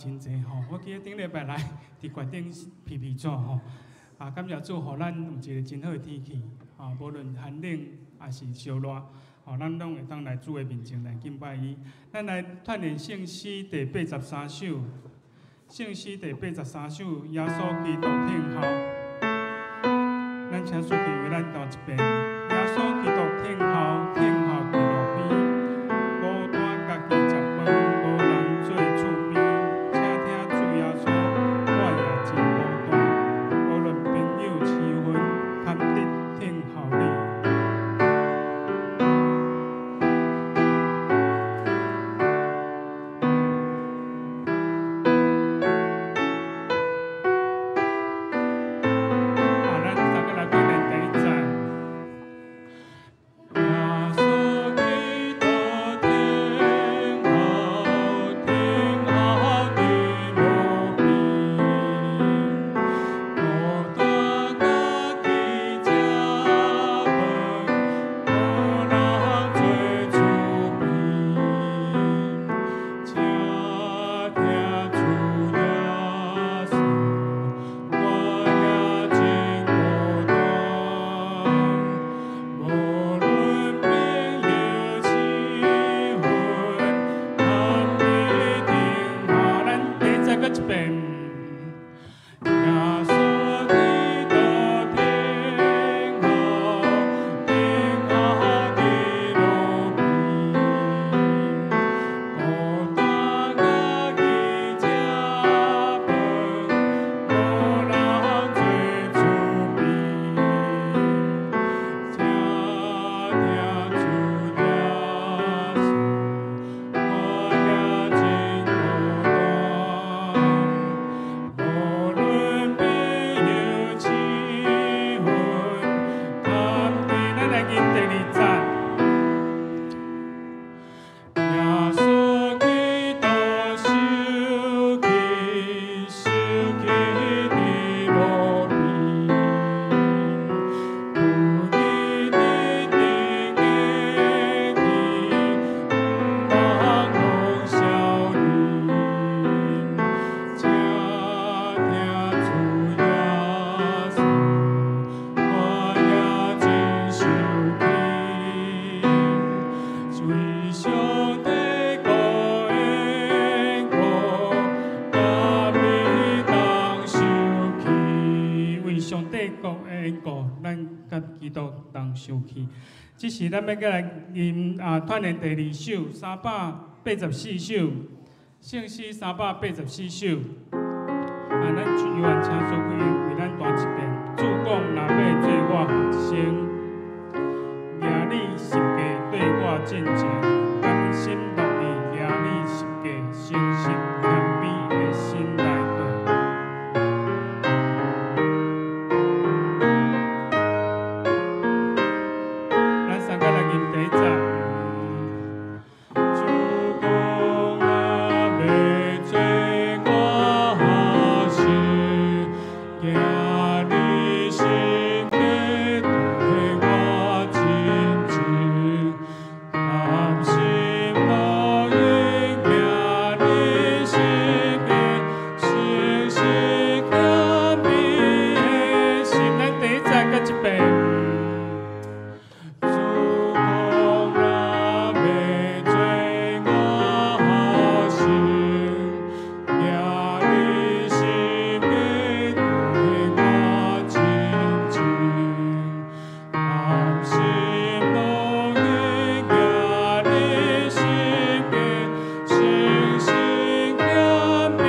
真濟吼。我記得頂禮拜來佇懸頂皮皮紙吼，啊，感謝主，予咱有一個真好的天氣，啊，無論寒冷抑是燒熱，吼，咱攏會當來主的面前來敬拜伊。咱來串連聖詩第八十三首，聖詩第八十三首，耶穌基督聽候。咱請書記為咱讀一遍，耶穌基督聽候，聽候佇路邊，孤單家己食飯，無人做厝邊。請聽主耶穌，我也真孤單，無論朋友親份，堪得聽候你。啊，咱大家來訓練第一節。耶穌基督聽候，聽候佇路邊，孤單家己食飯，無人做厝邊。請聽主耶穌，我也真孤單，無論朋友親份，堪得聽候。咱第一節閣一遍。耶穌基督聽候，聽候佇路邊，孤單家己食飯，無人做厝邊。請聽主耶穌，我也真孤單，無論朋友親份，堪得咱來吟第二節。耶穌基督受氣，受氣佇路邊，苦日直直過去，毋茫攏笑臉。請聽主耶穌，我也真受氣，為上帝國緣故，佮你同受氣。為上帝國的緣故，咱佮基督同受氣。這時咱欲閣來吟啊，串連第二首384首，聖詩三百八十四首。啊，咱猶原請書記為咱彈一遍。主講若欲做我學生，舉你十架對我進前，甘心樂意舉你十架，誠實謙卑的心來對。咱三個來吟第一節。主講若欲做我學生，舉你十架對我進前，甘心樂意舉你十架，誠實謙卑的心。咱第一節閣一遍。主講若欲做我學生，舉你十架對我進前，甘心樂意舉你十架，誠實謙卑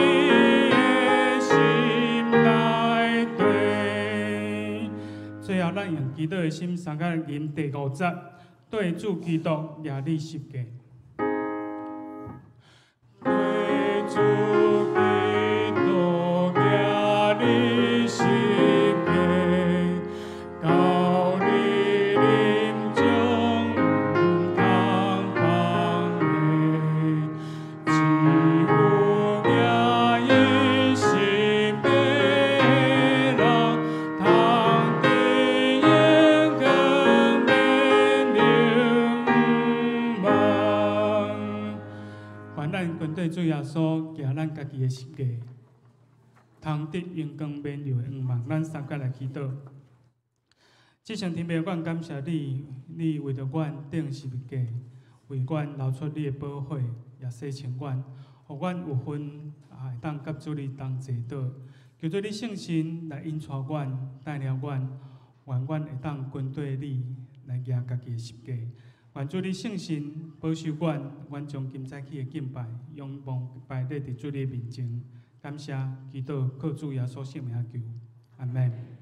的心來對。最後，咱用祈禱的心，相佮吟第五節，對主基督舉你十架。對主基督舉你十架，到你臨終毋通放下，只有舉伊十架的人，通得永恆免流亡。行咱家己的十架，通得榮光免流的向望。咱三個來祈禱。至聖天父，阮感謝你，你為著阮釘十字架，為阮流出你的寶血，也洗清阮，予阮有份啊會當佮主你同齊倒。求主你聖神來引帶阮，帶領阮，願阮會當跟綴你來行家己的十架。願主你聖神保守阮，阮將今早起的敬拜，仰望擺列佇主你的面前。感謝祈禱，靠主耶穌聖名求，阿門。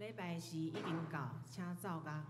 禮拜時已經到，請走甲。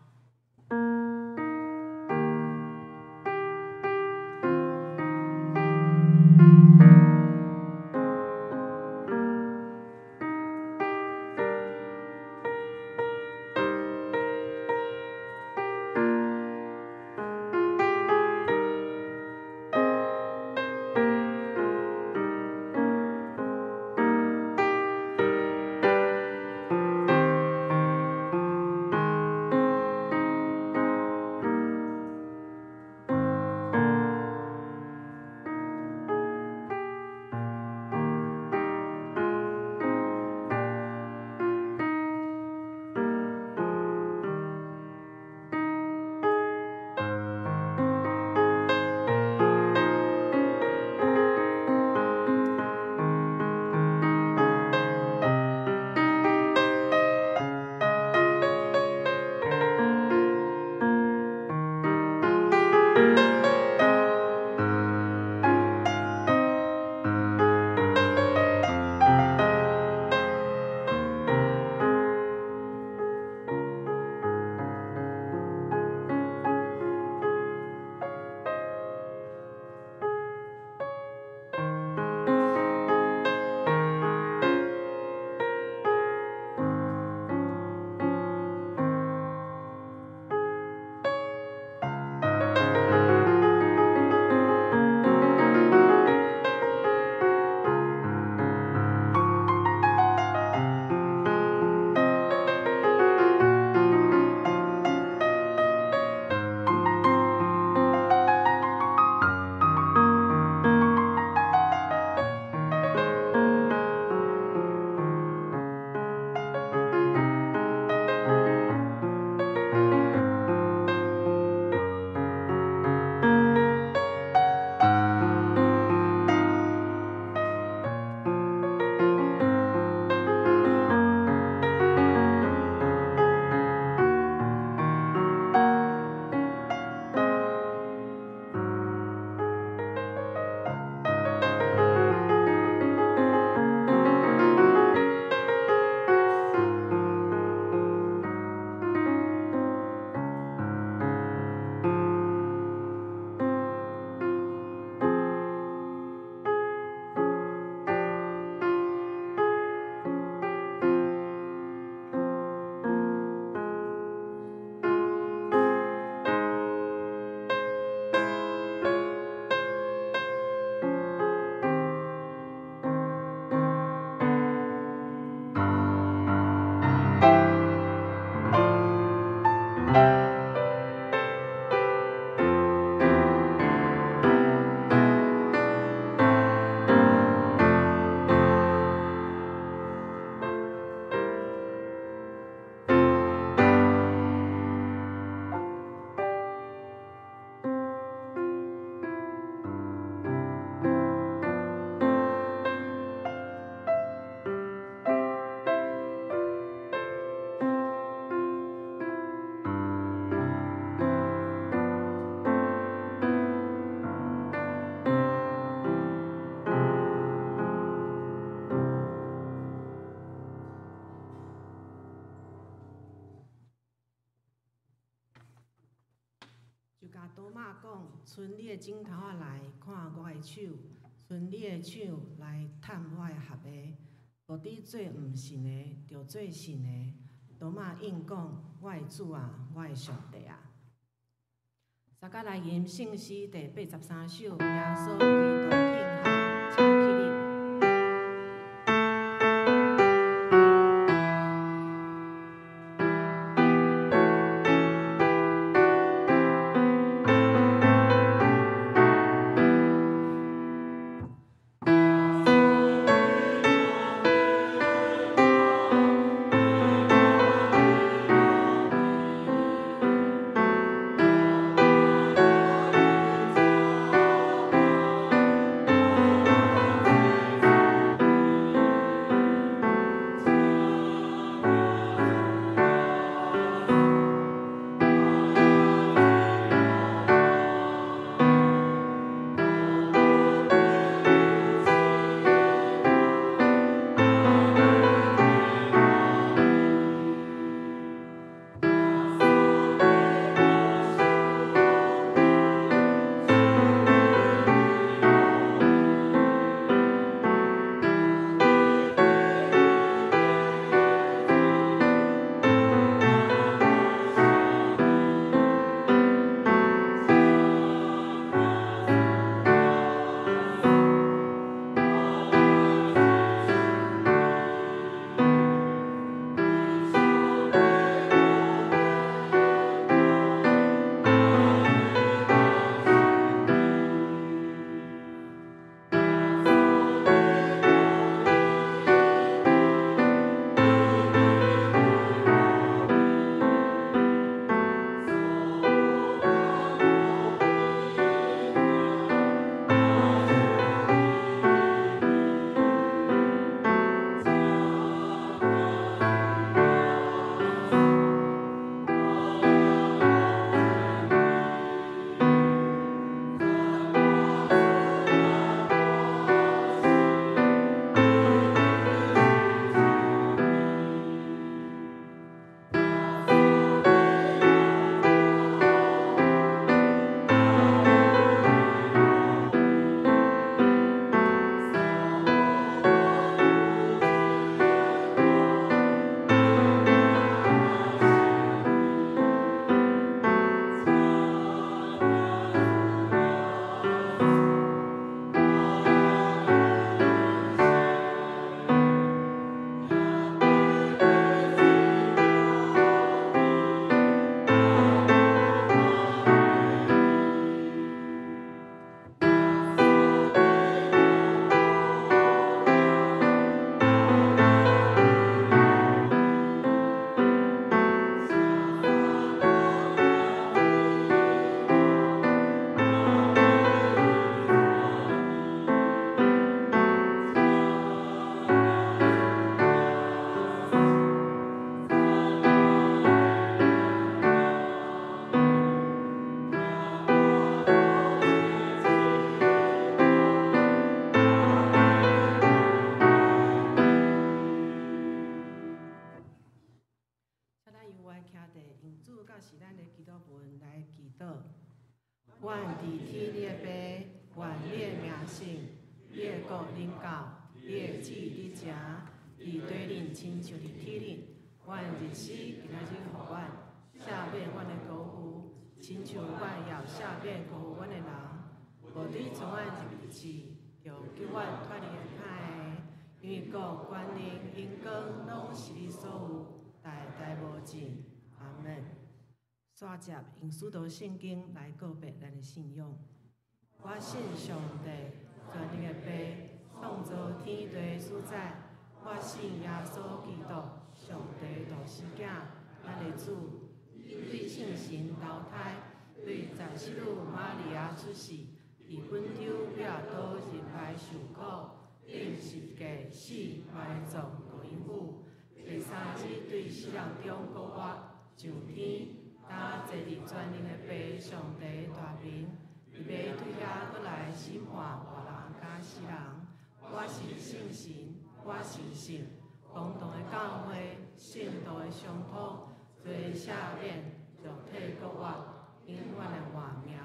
多瑪講：伸你的指頭仔來看我的手，伸你的手來探我的頰的。無得做毋信的，著做信的。多瑪應講：我的主啊，我的上帝啊！大家來吟聖詩第83首，耶穌基督天下，請起立。是咱的祈禱文來祈禱。願佇天的父，願你的名聖，你的國臨到，你的旨意佇這，佇地頂親像佇天頂。願日時今仔日予阮，赦免阮的過誤，親像阮也赦免過誤阮的人。無得將阮入去試，著救阮脫離歹的。因為國、權能、榮光，攏是你所有，代代無盡。阿門。煞接用使徒聖經來告白咱的信仰。我信上帝，全能的父，創造天地主宰。我信耶穌基督，上帝獨生囝，咱的主，對聖神投胎，對祭司女瑪利亞出世，佇本丟彼拉多入來受苦，釘十字架死埋葬落陰府，第三日對死人中復活，上天，今坐佇全能的父上帝大面，伊欲對遐閣來審判活人佮死人。我信聖神，我相信公同的教會，聖徒的相通，罪赦免，肉體復活，永遠的活命。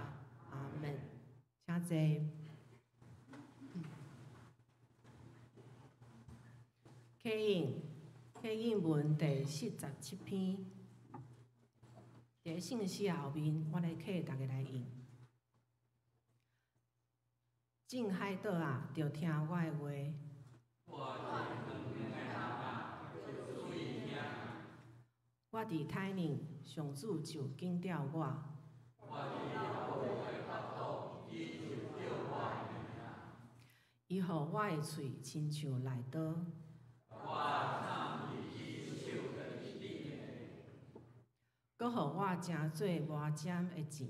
阿門。請坐。啟應，啟應文第47篇，佇聖詩後面，我來啟逐家來應。眾海島啊，著聽我的話。我佇胎內，上主就揀調我。伊予我的喙親像利刀。閣予我成做磨尖的箭。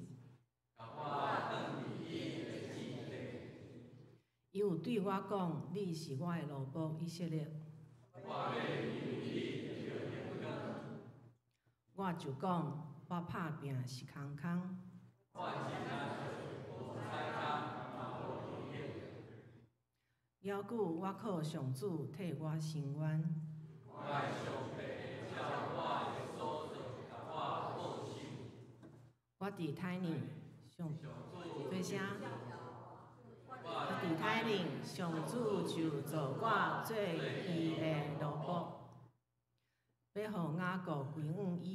伊有對我講：你是我的奴僕以色列。我就講：我拍拚是空空。猶久我靠上主替我伸冤。我佇胎內，上做啥？我佇胎內，上主就造我做伊的奴僕，欲予雅各歸向伊。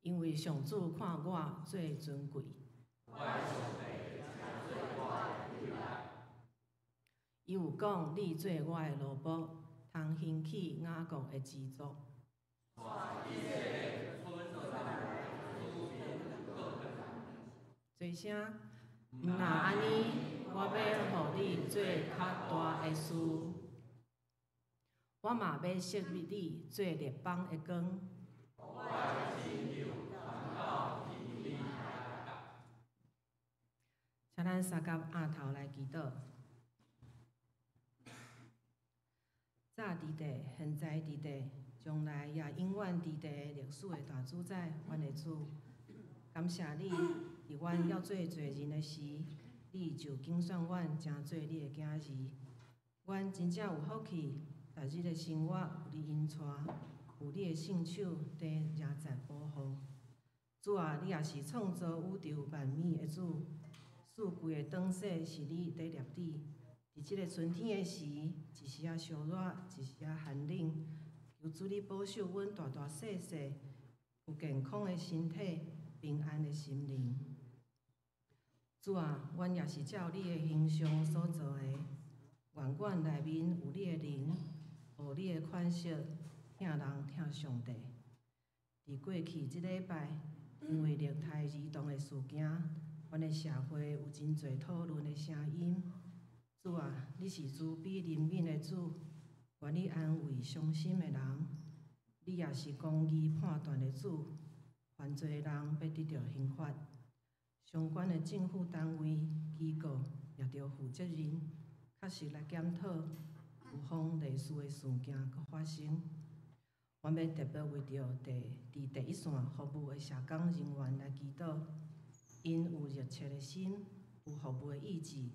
因為上主看我做尊貴。伊有講：你做我的奴僕，通興起雅各的支族。做啥？毋若按呢，我欲予你做較大的事。我嘛欲設立你做列邦的光。請咱相佮奀頭來祈禱。早佇地，現在佇地，將來也永遠佇地的歷史的大主宰，阮的主，感謝你，佇阮猶做罪人的時，你就揀選阮成做你的囝兒。阮真正有福氣，逐日的生活有你引帶，有你的聖手佇遮在保護。主啊，你也是創造宇宙萬物的主，四季的長逝是你佇立旨。佇這个春天的時，一時仔燒熱，一時仔寒冷，求主你保守阮大大細細有健康的身體，平安的心靈。主啊，阮也是照你的形象所造的，願阮內面有你的靈，學你的款式，疼人疼上帝。佇過去這禮拜，因為虐待兒童的事件，阮的社會有真濟討論的聲音。主啊，你是慈悲憐憫的主，願你安慰傷心的人。你也是公義判斷的主，犯罪的人欲得著刑罰。相關的政府單位機構也著負責任，確實來檢討，預防類似的事件閣發生。阮欲特別為著佇第一線服務的社工人員來祈禱，𪜶有熱切的心，有服務的意志。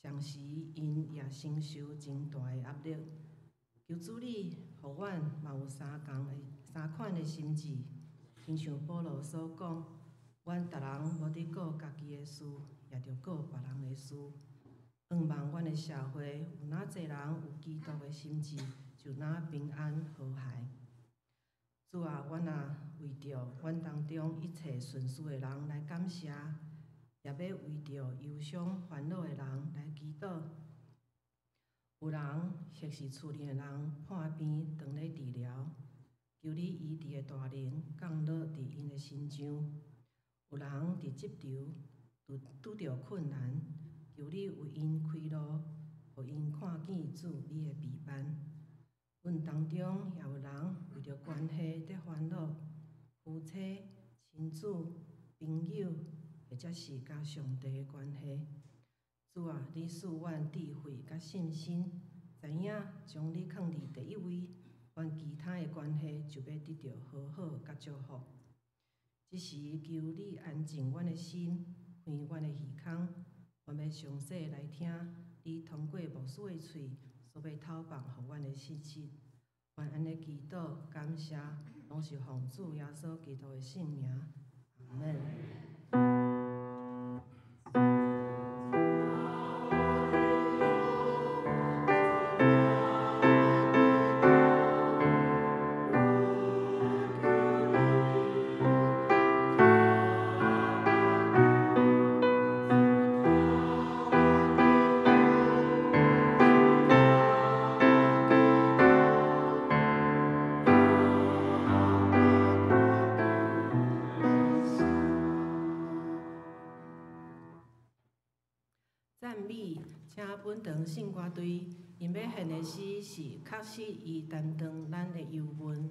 同時，𪜶也承受真大的壓力。求主你，予阮嘛有相仝的心志，親像保羅所講，阮逐人無佇顧家己的事，也著顧別人的事。向望阮的社會有哪濟人有基督的心志，就哪平安和諧。主啊，阮啊為著阮當中一切順事的人來感謝。也欲為著憂傷煩惱的人來祈禱。有人或是厝裡的人破病，當咧治療，求你醫治的大能降落佇𪜶的身上。有人佇職場拄著困難，求你為𪜶開路，予𪜶看見主你的備辦。阮當中也有人為著關係佇煩惱，夫妻、親子、朋友，或者是佮上帝的關係。主啊，你賜阮智慧佮信心，知影將你囥佇第一位，阮其他的關係就欲得著和好佮祝福。這時求你安靜阮的心，開阮的耳孔，阮欲詳細來聽你通過牧師的喙所欲透放予阮的信息。願按呢祈禱感謝，攏是奉主耶穌基督的聖名，阿門。讚美，請本堂聖歌隊，𪜶欲獻的詩是確實伊擔當咱的憂悶。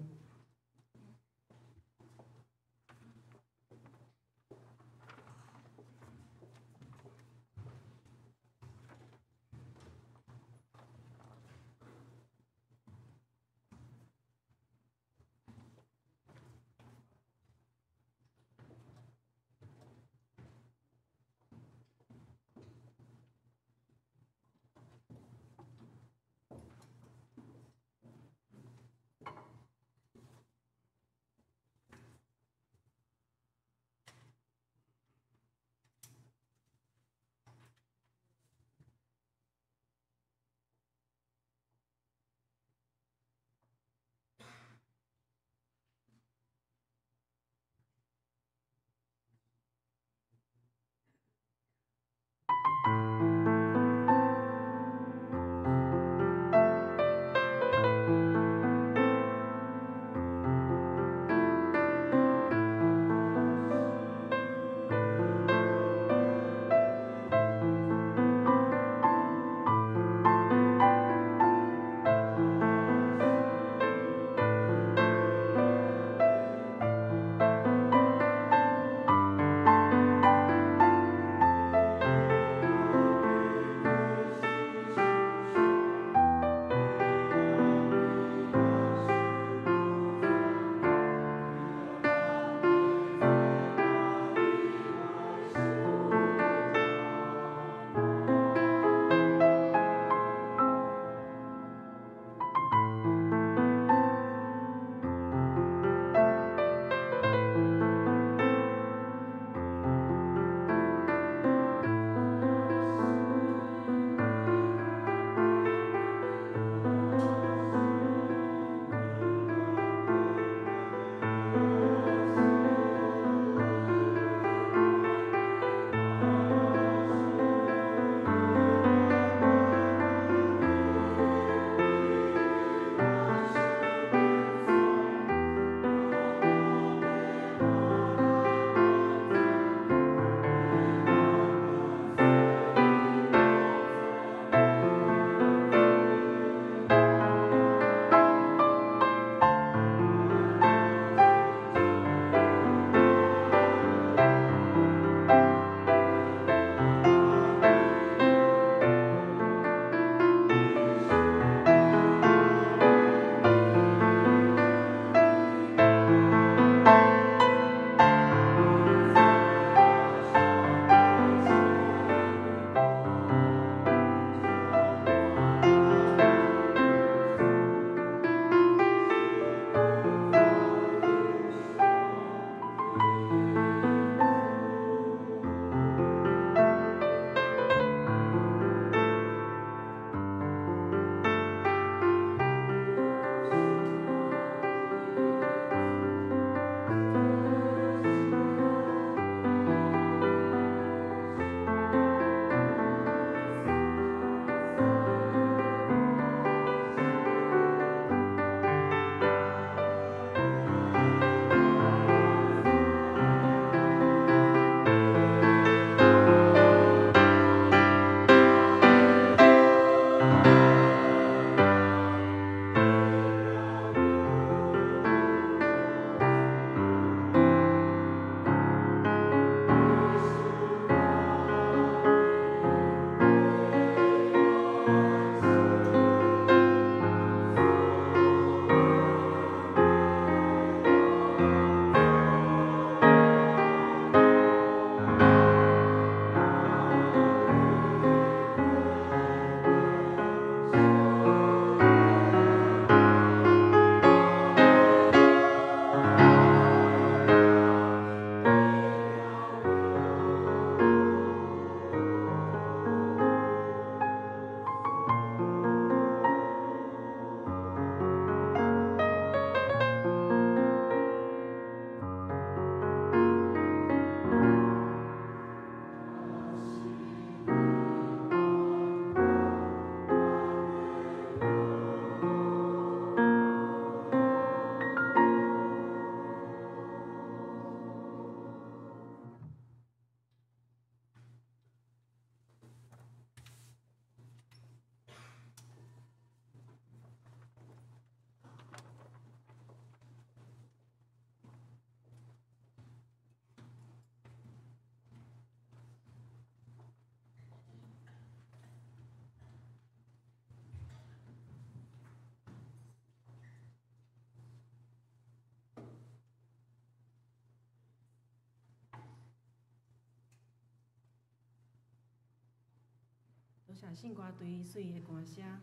謝聖歌隊媠的歌聲。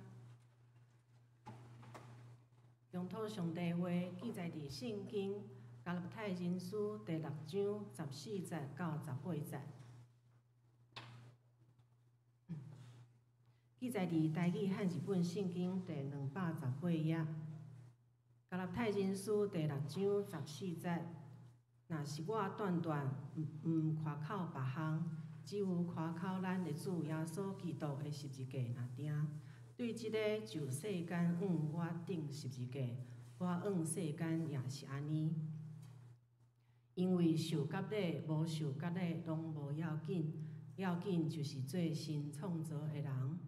中土上帝話記載佇聖經加拉太人書第六章14節到18節，記載佇台語漢字本聖經第218頁。加拉太人書第六章十四節，若是我斷斷毋誇口別項，只有誇口咱的主耶穌基督的十字架爾定。對這个就世間向我釘十字架，我向世間也是按呢。因為受割禮無受割禮攏無要緊，要緊就是做新創造的人。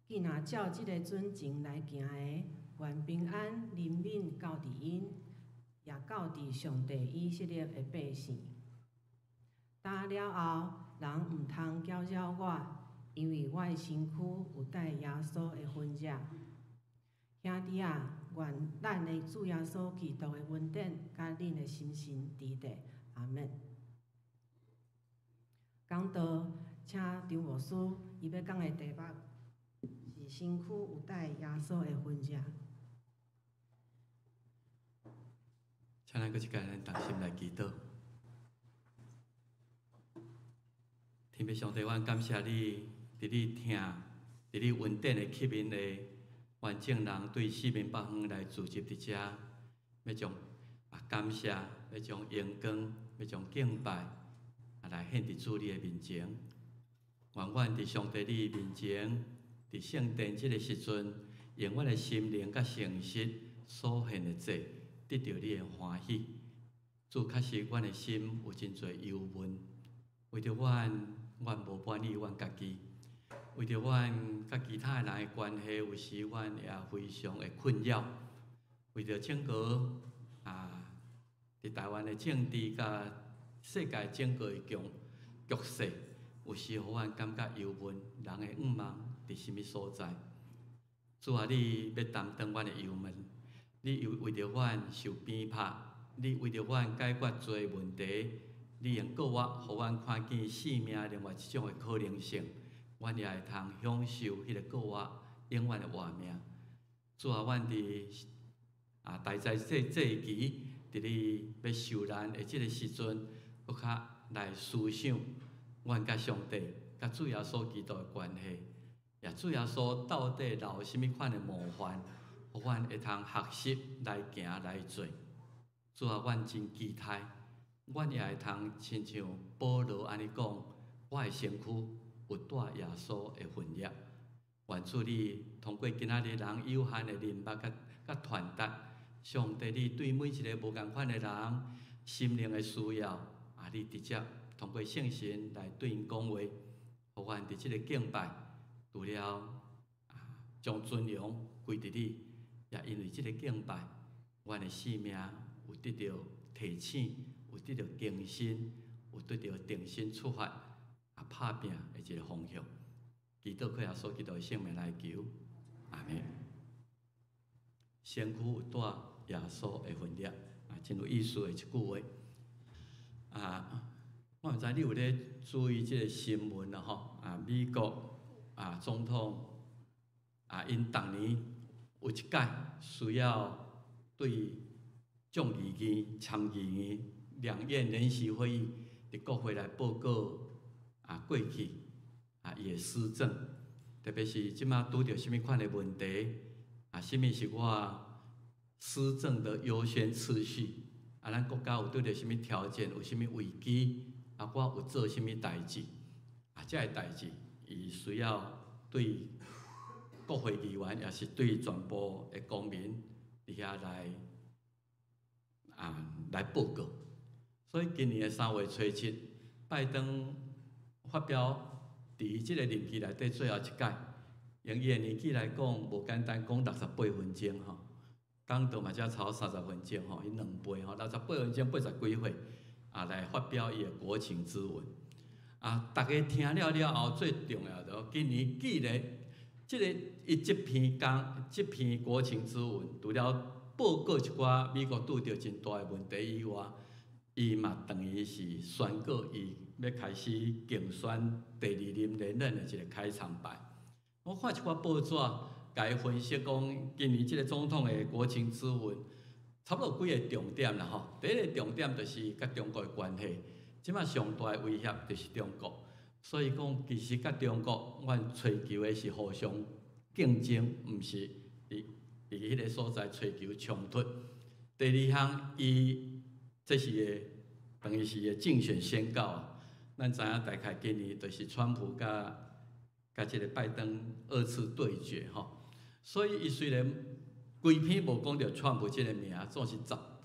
既若照這个準繩來行的，願平安憐憫到佇𪜶，也到佇上帝以色列的百姓。打了後，人毋通攪擾我，因為我的身軀有帶耶穌的痕跡。兄弟啊，願咱的主耶穌基督的恩典佮恁的心神佇咧。阿門。講道，請張牧師，伊欲講的題目是身軀有帶耶穌的痕跡。請咱閣一擺咱同心來祈禱。天父上帝，阮感謝你，佇你疼、佇你恩典的器皿下，願眾人對四面八方來聚集佇遮，欲將感謝，欲將榮光，欲將敬拜來獻佇主你的面前。願阮佇上帝你面前，佇聖殿這个時陣，用阮的心靈佮誠實所獻的祭，得著你的歡喜。主，確實阮的心有真濟憂悶，為著阮，阮無滿意阮家己；為著阮佮其他的人的關係，有時阮也非常的困擾。為著整個佇台灣的政治佮世界整個的局勢，有時予阮感覺憂悶，人的願望佇啥物所在？主啊，你欲擔當阮的憂悶，你又為著阮受鞭拍，你為著阮解決濟問題，你用復活，予阮看見生命另外一種的可能性，阮也會通享受彼個復活永遠的活命。主啊，阮佇大災祭期，佇你欲受難的這个時陣，閣較來思想阮佮上帝、佮主耶穌基督的關係，也主耶穌到底留啥物款的模範，予阮會通學習來行來做。主啊，阮真期待，阮也會通親像保羅按呢講，我的身軀有帶耶穌的痕跡。願主你通過今仔日人有限的人脈佮傳達，上帝你對每一个無仝款的人心靈的需要，你直接通過聖神來對𪜶講話，予阮佇這个敬拜，除了將尊榮歸佇你，也因為這个敬拜，阮的生命有得著提醒，有得著更新，有得著重新出發拍拚的一个方向。祈禱靠耶穌基督的聖名來求，阿們。身軀有帶耶穌的痕跡，真有意思的一句話。我毋知你有咧注意這个新聞啦吼？美國總統𪜶逐年有一擺需要對眾議院、參議院兩院聯席會議佇國會來報告過去伊的施政，特別是這馬拄著啥物款的問題，啥物是我施政的優先次序？咱國家有拄著啥物挑戰，有啥物危機？我有做啥物代誌？這个代誌，伊需要對國會議員，也是對全部的公民佇遐來報告。所以今年的3月初7，拜登發表佇這个任期內底最後一擺，用伊的年紀來講，無簡單，講68分鐘吼，講道嘛才超30分鐘吼，伊兩倍吼，68分鐘80幾歲，來發表伊的國情咨文。逐家聽了了後，最重要的，今年既然這个伊這篇講，這篇國情咨文，除了報告一寡美國拄著真大的問題以外，伊嘛等於是宣告伊欲開始競選第二任連任的一个開場白。我看一寡報紙，共伊分析講，今年這个總統的國情諮文，差不多有幾个重點啦吼。第一个重點就是佮中國的關係，這馬上大的威脅就是中國，所以講其實佮中國，阮追求的是互相競爭，毋是佇彼个所在追求衝突。第二項，伊這是個等於是个競選宣告啊。咱知影大概今年就是川普佮這个拜登二次對決吼，所以伊雖然規篇無講著川普這个名，總是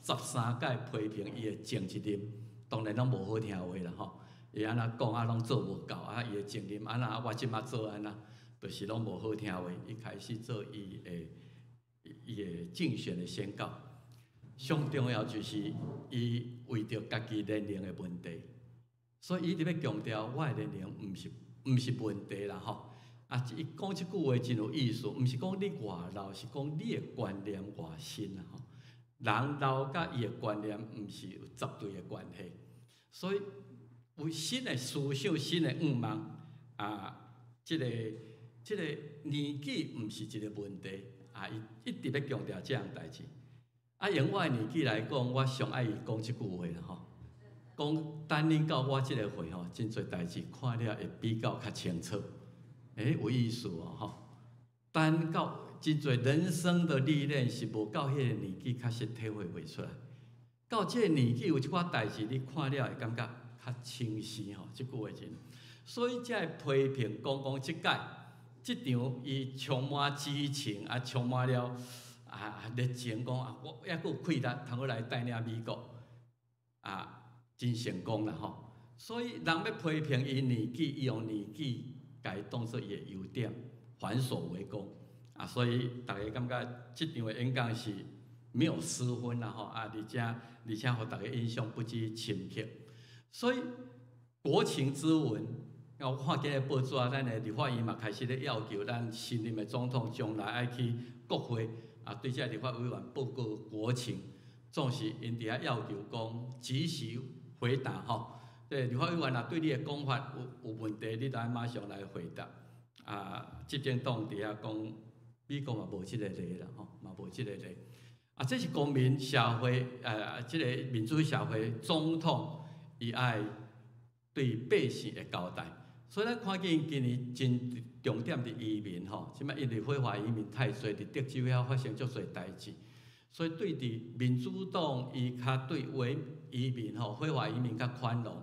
13擺批評伊的前一任，當然攏無好聽話啦吼。伊按怎講啊，攏做無到啊，伊的前任按怎，我這馬做按怎，就是攏無好聽話。伊開始做伊的競選的宣告，上重要就是伊為著家己年齡的問題，所以伊一直欲強調我的年齡毋是問題啦吼。啊，伊講這句話真有意思，毋是講你偌老，是講你的觀念偌新啦吼。人老佮伊的觀念毋是有絕對的關係，所以有新的思想、新的願望啊，這个年紀毋是一个問題啊。伊一直欲強調這項代誌。啊，用我的年紀來講，我上愛伊講這句話啦吼。講等恁到我這个歲吼，真濟代誌看了會比較較清楚。欸，有意思哦，吼！等到真濟人生的歷練是無到彼個年紀，確實體會袂出來。到這个年紀有一寡代誌，你看了會感覺較清晰吼。這句話真，所以才會批評講講這擺這場伊充滿激情啊，充滿了啊熱情，講啊我猶閣有氣力，通閣來帶領美國啊，真成功啦吼。所以人欲批評伊年紀，伊用年紀共伊當做伊的優點，反守為攻啊！所以逐家感覺這場的演講是沒有失分啦吼啊！而且予逐家印象不止深刻。所以國情諮文，我看今日報紙，咱的立法院嘛開始咧要求咱新任的總統將來愛去國會啊，對這立法委員報告國情，總是𪜶佇遐要求講及時回答吼。對，立法委員若對你的講法有問題，你著愛馬上來回答。啊，執政黨佇遐講，美國嘛無這个例啦，吼，嘛無這个例。啊，這是公民社會，這个民主社會總統伊愛對百姓的交代。所以咱看見今年真重點佇移民吼，這擺因為非法移民太濟，佇德州遐發生足濟代誌，所以對佇民主黨伊較對移移民吼，非法移民較寬容。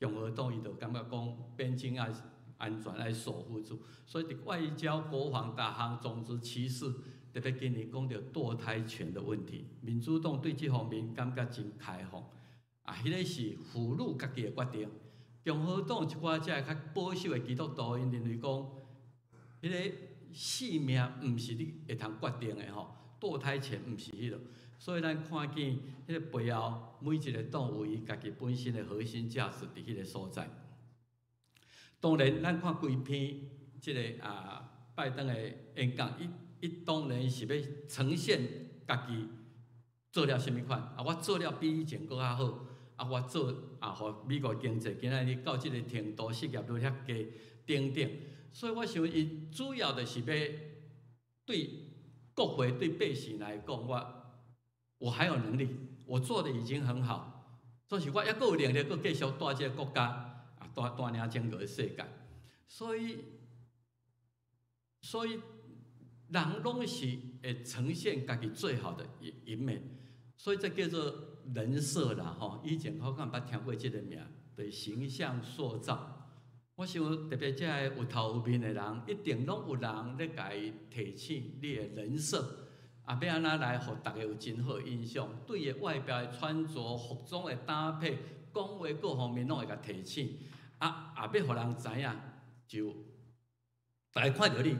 共和黨伊就感覺講邊境愛安全愛守護住，所以佇外交、國防逐項種族歧視，特別今年講著墮胎權的問題，民主黨對這方面感覺真開放，啊，彼个是婦女家己的決定。共和黨一寡這个較保守的基督徒，𪜶認為講，彼个性命毋是你會通決定的吼，墮胎權毋是彼落。所以咱看見彼个背後，每一个黨有伊家己本身的核心價值佇彼个所在。當然，咱看規篇這个啊拜登的演講，伊當然是欲呈現家己做了啥物款，啊，我做了比以前閣較好，啊，我做啊，予美國經濟今仔日到這个程度，失業率遐低等等。所以我想，伊主要就是欲對國會、對百姓來講，我還有能力，我做的已經很好，所以我猶閣有能力，閣繼續帶這个國家啊，帶領整個世界。所以人攏是會呈現家己最好的一面，所以這叫做人設啦吼。以前我敢捌聽過這个名，對形象塑造。我想特別這个有頭有面的人，一定攏有人咧共伊提醒你的人設。啊，欲按怎來予逐家有真好印象？對伊外表的穿著、服裝的搭配、講話各方面攏會共提醒。啊，也欲予人知影，就逐家看著你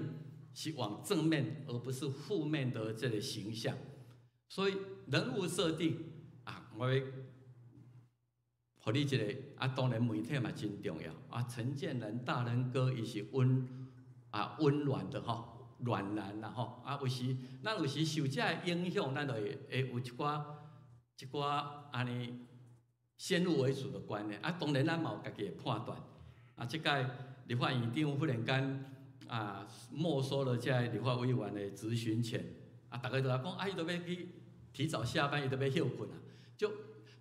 是往正面，而不是負面的這个形象。所以人物設定啊，我欲予你一个啊，當然媒體嘛真重要啊。陳建仁大仁哥伊是溫暖的吼。暖男啦吼，啊有時咱有時受這个影響，咱就會有一寡按呢先入為主的觀念。啊，當然咱嘛有家己的判斷。啊，這擺立法院長忽然間啊，沒收了這个立法委員的質詢權，啊，逐家都來講，啊，伊都欲去提早下班，伊都欲歇睏啊。就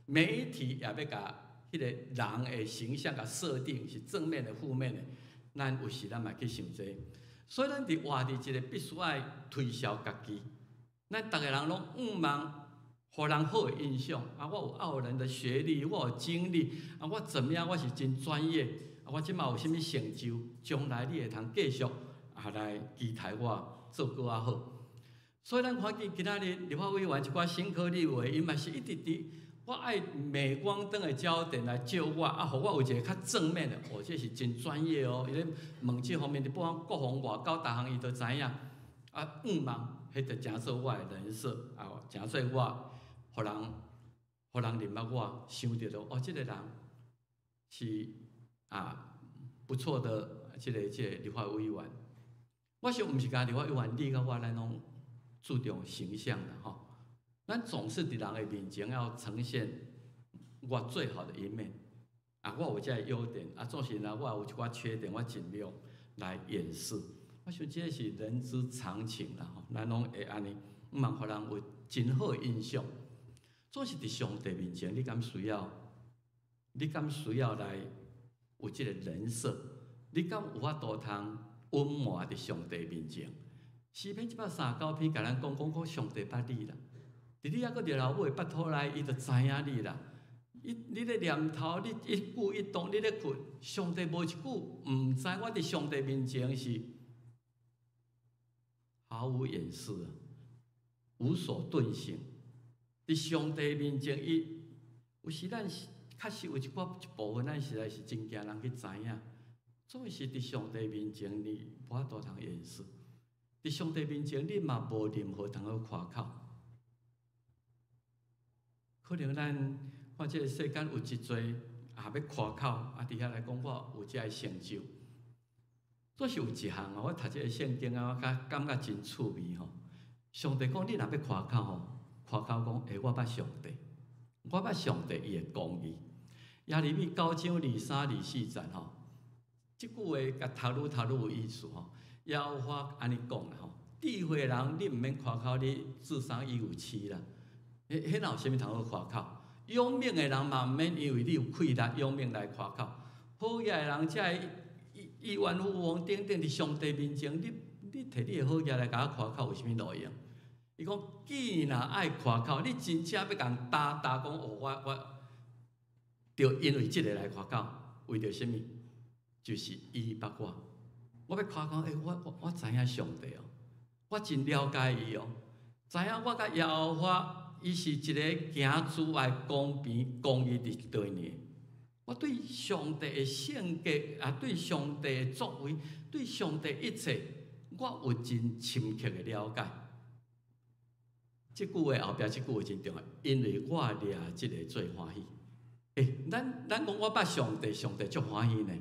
媒體也欲共彼个人的形象共設定是正面的、負面的，咱有時咱嘛去想這個。所以咱佇活佇一个必須愛推銷家己，咱逐个人攏向望予人好的印象。啊，我有傲人的學歷，我有經歷，啊，我怎麼樣？我是真專業。啊，我這馬有啥物成就？將來你會通繼續啊來期待我做閣較好。所以咱看見今仔日立法委員一寡新科立委，伊嘛是一直佇我愛鎂光燈的焦點來照我，啊，予我有一个較正面的，哦，這是真專業哦。伊咧問這方面，你不管國防外交，逐項伊都知影。啊，向望，彼就成做我的人設，啊，成做我，予人認捌我，想著著哦，這个人是啊不錯的，這個立法委員。我想毋是干焦立法委員，你佮我咱攏注重形象啦，吼。咱總是佇人的面前要呈現我最好的一面。啊，我有這個優點，啊，總是若我有一寡缺點，我盡量來掩飾。我想這是人之常情啦，吼，咱攏會按呢，毋通予人有真好的印象。總是佇上帝面前，你敢需要？你敢需要來有這個人設？你敢有法度通隱瞞佇上帝面前？詩篇139篇共咱講講講上帝捌你啦，佇你猶閣佇老母的腹肚內，伊就知影你啦。伊你咧念頭，你一舉一動，你咧睏，上帝無一句毋知。我佇上帝面前是毫無掩飾，無所遁形。佇上帝面前，伊有時咱是確實有一寡一部分，咱實在是真驚人去知影。總是佇上帝面前，你無法度通掩飾。佇上帝面前，你嘛無任何通好誇口。可能咱看這个世間有真濟啊，欲誇口啊，佇遐來講我有這个成就。總是有一項哦，我讀這个聖經啊，我較感覺真趣味吼。上帝講，你若欲誇口吼，誇口講，欸，我捌上帝，我捌上帝伊的公義。耶利米9章23、24節吼，這句話共讀愈讀愈有意思吼。耶和華按呢講啦吼，智慧人你毋免誇口，你智商157啦，彼哪有啥物通好誇口？勇猛的人嘛毋免因為你有氣力勇猛來誇口。好額的人才會億萬富翁等等佇上帝面前，你提你的好額來共我誇口有啥物路用？伊講，既若愛誇口，你真正欲共打打講哦，我，著因為這个來誇口，為著啥物？就是伊捌我，我欲誇講，欸，我知影上帝哦，我真了解伊哦，知影我佮耶和華，伊是一个行慈愛、公平、公義佇對呢。我對上帝的性格啊，對上帝的作為，對上帝一切，我有真深刻的了解。這句話後壁這句話真重要，因為我掠這个做歡喜。欸，咱講我捌上帝，上帝足歡喜呢。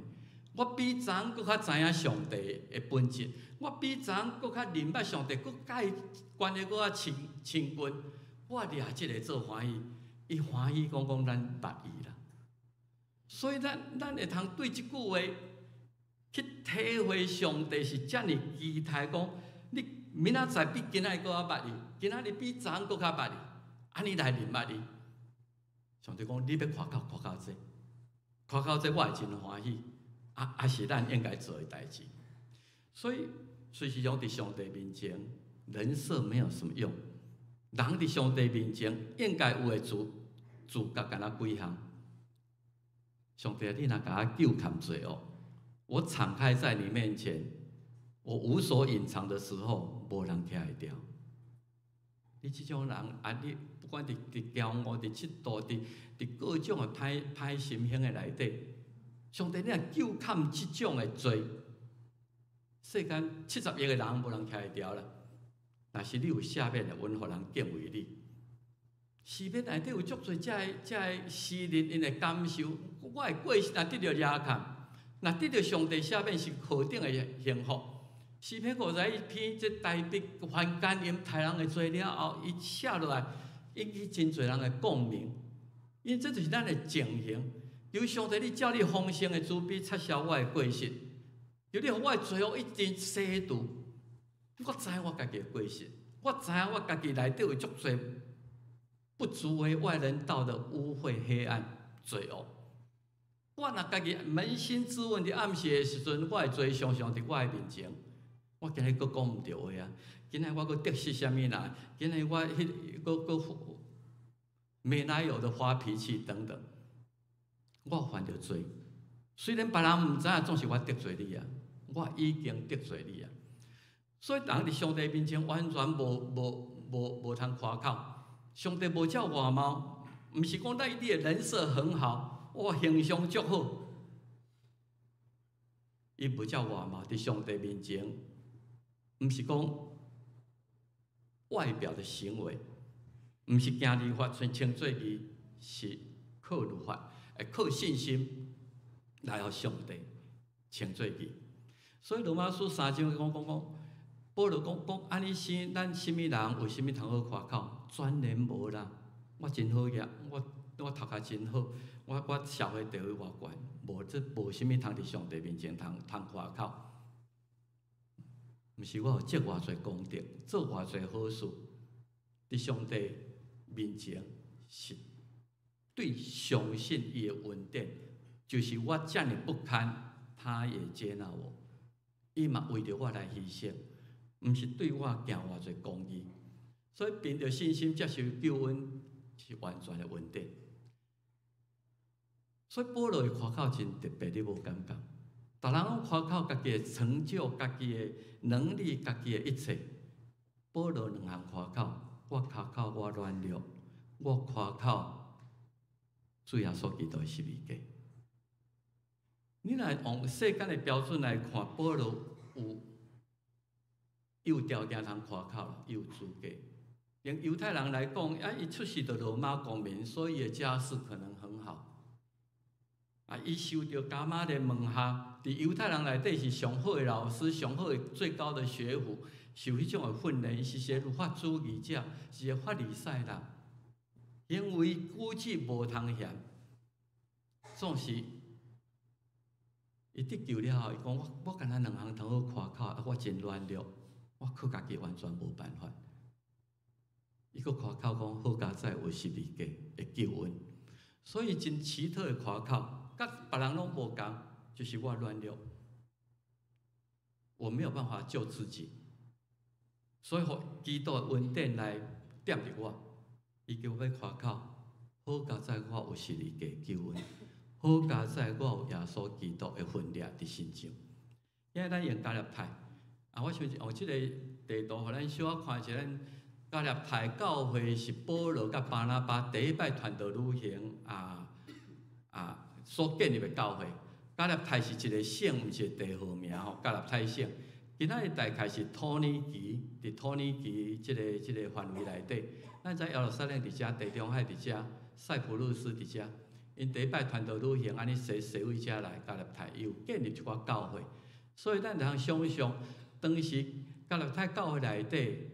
我比昨昏閣較知影上帝的本質，我比昨昏閣較認捌上帝，閣佮伊關係閣較親親近。我掠這个做歡喜，伊歡喜講講咱捌伊啦。所以咱會通對這句話去體會上帝是遮爾期待講，你明仔載比今仔日閣較捌伊，今仔日比昨昏閣較捌伊，按呢來認捌伊。上帝講，你欲誇口誇口這，誇口這我會真歡喜，啊啊是咱應該做的代誌。所以，隨時講佇上帝面前，人設沒有什麼用。人佇上帝面前應該有的資格，敢若幾項？上帝，你若共我究勘罪惡，我敞開在你面前，我無所隱藏的時候，無人徛會牢。你這種人啊，你不管佇驕傲、佇嫉妒、佇各種的歹歹心胸的內底，上帝你若究勘這種的罪，世間70億个人無人徛會牢啦。若是你有赦免的，阮予人敬畏你。詩篇內底有足濟這个這个詩人𪜶的感受，我的過失若得著查勘，若得著上帝赦免是何等的幸福。詩篇51篇，這大衛犯姦淫刣人的罪了後，伊寫落來，引起真濟人的共鳴。因為這就是咱的情形。求上帝，你照你豐盛的慈悲，擦消我的過失。求你予我的罪惡一直洗除。我知影我家己的過失，我知影我家己內底有足濟不足為外人道的污穢、黑暗、罪惡。我若家己捫心自問，佇暗時的時陣，我的罪常常佇我的面前。我今日閣講毋對話啊！今日我閣得失啥物人？今日我彼閣閣沒來由的發脾氣等等，我犯著罪。雖然別人毋知影，總是我得罪你啊！我已經得罪你啊！所以人佇上帝面前完全無通誇口。上帝無照外貌，毋是講咱你的人設很好，我形象足好。伊無照外貌，佇上帝面前，毋是講外表的行為，毋是行律法，稱做義，是靠律法，會靠信心來予上帝稱做義。所以羅馬書三章講講講，保羅講講按呢生，咱啥物人有啥物通好誇口？全然無啦。我真好額，我讀甲真好，我社會地位偌懸，無這無啥物通佇上帝面前通通誇口。毋是我有積偌濟功德，做偌濟好事，佇上帝面前是對相信伊的恩典，就是我遮爾不堪，他也接納我。伊嘛為著我來犧牲，毋是對我行偌濟公義。所以憑著信心接受救恩是完全的恩典。所以保羅的誇口真特別，你無感覺？逐人攏誇口家己的成就、家己的能力、家己的一切。保羅兩項誇口，我誇口我軟弱，我誇口主耶穌基督的十字架。你若用世間的標準來看，保羅有條件通誇口，伊有資格。用猶太人來講，啊，伊出世就羅馬公民，所以伊的家世可能很好。啊，伊受著迦瑪列門下，佇猶太人內底是上好的老師，上好的最高的學府，受彼種的訓練，伊是一個律法主義者，是一個法利賽人，行為舉止無通嫌，總是伊得救了後，伊講我我敢若兩項通好誇口，啊，我真軟弱，我靠家己完全無辦法。伊閣誇口講好佳哉有十字架的救恩，所以真奇特的誇口。佮別人攏無仝，就是我軟弱，我沒有辦法救自己，所以予基督的恩典來踮著我，伊叫我欲誇口，好佳哉我有十字架救恩，好佳哉我有耶穌基督的分掠佇身上。因為咱用加勒泰，啊，我想用這個地圖，予咱小可看一下，咱加勒泰教會是保羅佮巴拿巴第一擺傳道旅行啊啊。所建立的教會，加勒泰是一個省，毋是地號名吼。加勒泰省，今仔日大概是土耳其，佇土耳其這個範圍內底。咱知耶路撒冷佇遮，地中海佇遮，塞浦路斯佇遮。𪜶第一擺傳道旅行，按呢踅踅位遮來加勒泰，伊有建立一寡教會。所以咱會通想像，當時加勒泰教會內底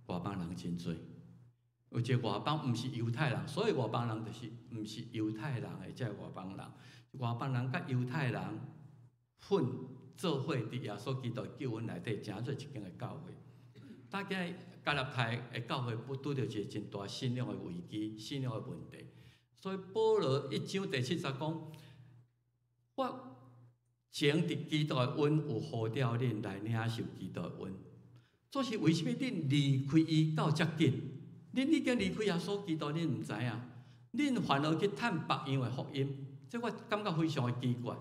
外邦人真濟。有一個外邦，毋是猶太人，所以外邦人就是毋是猶太人的這外邦人。外邦人佮猶太人混做伙佇耶穌基督救恩內底，成做一間的教會。大概加勒泰的教會不拄著一個真大信仰的危機、信仰的問題。所以保羅一章第七節講：我前佇基督的恩有呼召恁來領受基督的恩，總是為啥物恁離開伊到遮緊？恁已經離開耶穌基督，恁毋知影，恁反而去趁別樣的福音，這我感覺非常的奇怪。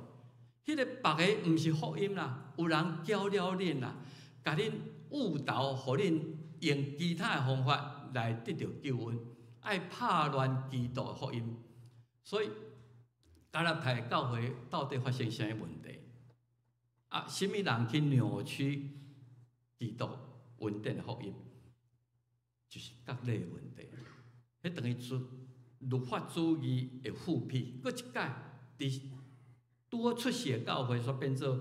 彼個別个毋是福音啦，有人攪了恁啦，共恁誤導，予恁用其他的方法來得著救恩，愛拍亂基督的福音。所以加勒泰教會到底發生啥物問題？啊，啥物人去扭曲基督恩典的福音？就是割禮的問題，彼等於主律法主義的復辟，閣一擺佇拄好出世的教會，煞變做